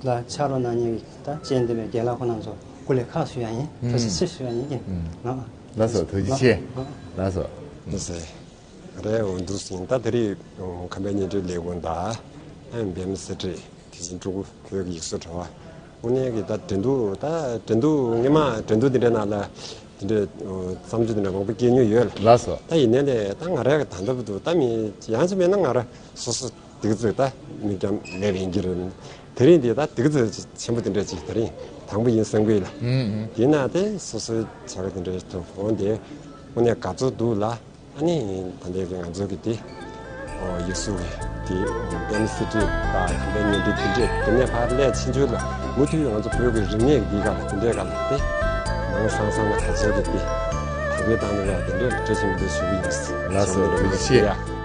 ལ་ཕྱག་རོགས་གནང་མཁན་གྱི་ད་སྤྱན་ལྡན་པའི་རྒན་ལགས་ཁོང་རྣམ་ཚོ་སྐུ་ལས་ཁག་ཞུ་ཡ་ཡིན། ཐུགས་རྗེ་ཆེ་ཞུ་ཡ་ཡིན་གྱི་ང་། ལགས་སོ། ཐུགས་རྗེ་ཆེ། ལགས་སོ། ལགས་སོ། རེད། འོ་འདུག་ཟིན་ད་དེ་རིང་ཁམས་པའི་ཉེ་འབྲེལ་ལས་ཁུངས་དང་པད་མ་གསེར་ཁྲི། དེ་བཞིན་ཀྲུང་གོ་བོད་ཀྱི་ཡིག་གཟུགས་དྲ་བ་དངོས་གནས་ཀྱི་ད་འགྲན་བསྡུར་ད་འགྲན་བསྡུར་སྔོན་མ་འགྲན་བསྡུར་འདི་འདྲའི་ནང་ལ་འདི་འདྲའི་བརྩམས་ཆོས་འདི་འདྲ་མང་པོ་སྐྱེལ་མྱོང་ཡོད། ལགས་སོ། ད་ཡིན་ནའི་ལས་ད་ང་རང་གི་ད་ལྟ་བར་དུ་ད་མི་ཡང་ཅི་མེད་ན་ང་རང་སོ་སོ་དེ་ག་ཚོད་ད་མི་རྒྱང་ལས་པ་ཡིན་གྱི་རེད། དེ་རིང་འདི་ད་དེ་ག་ཚོད་ཆེན་པོ་དེ་འདྲ་ཅིག་དེ་རིང་དང་པོ་ཡིན་བསམ་གི་ལ། ཡིན་ན་དེ་སོ་སོའི་བྱ་བ་དེ་འདྲ་ཐུབ་འོང་དེ་དངོས་གནས་དགའ་ཚོར་འདུག་ལ། ཨ་ནི་ད་ལྟའི་གི་ང་ཚོ་གི་དེ་ཡིག་གཟུགས་ཀྱི་དེ་ཨེམ་སི་ཀྲི་དང་ཁམས་པའི་ཉེ་འབྲེལ་དེ་འདྲས་དེ་ནས་ཕར་སླེབས་ཕྱིན་ཆོད་ལ་མུ་མཐུད་ང་ཚོ་བོད་ཀྱི་རིག་གནས་ཀྱི་འདི་ག་ལ་དེ་འདྲས་ག་ལ་དེ་ནང་སང་སང་ལ་ད་ཆ་གི་དེ་དར་སྤེལ་བཏང་ནས་ལ་དེ་འདྲས་བཀྲ་ཤིས་བདེ་ལེགས་ཞུ་གི་ཡིན། ལགས་སོ། ཐུགས་རྗེ་ཆེ།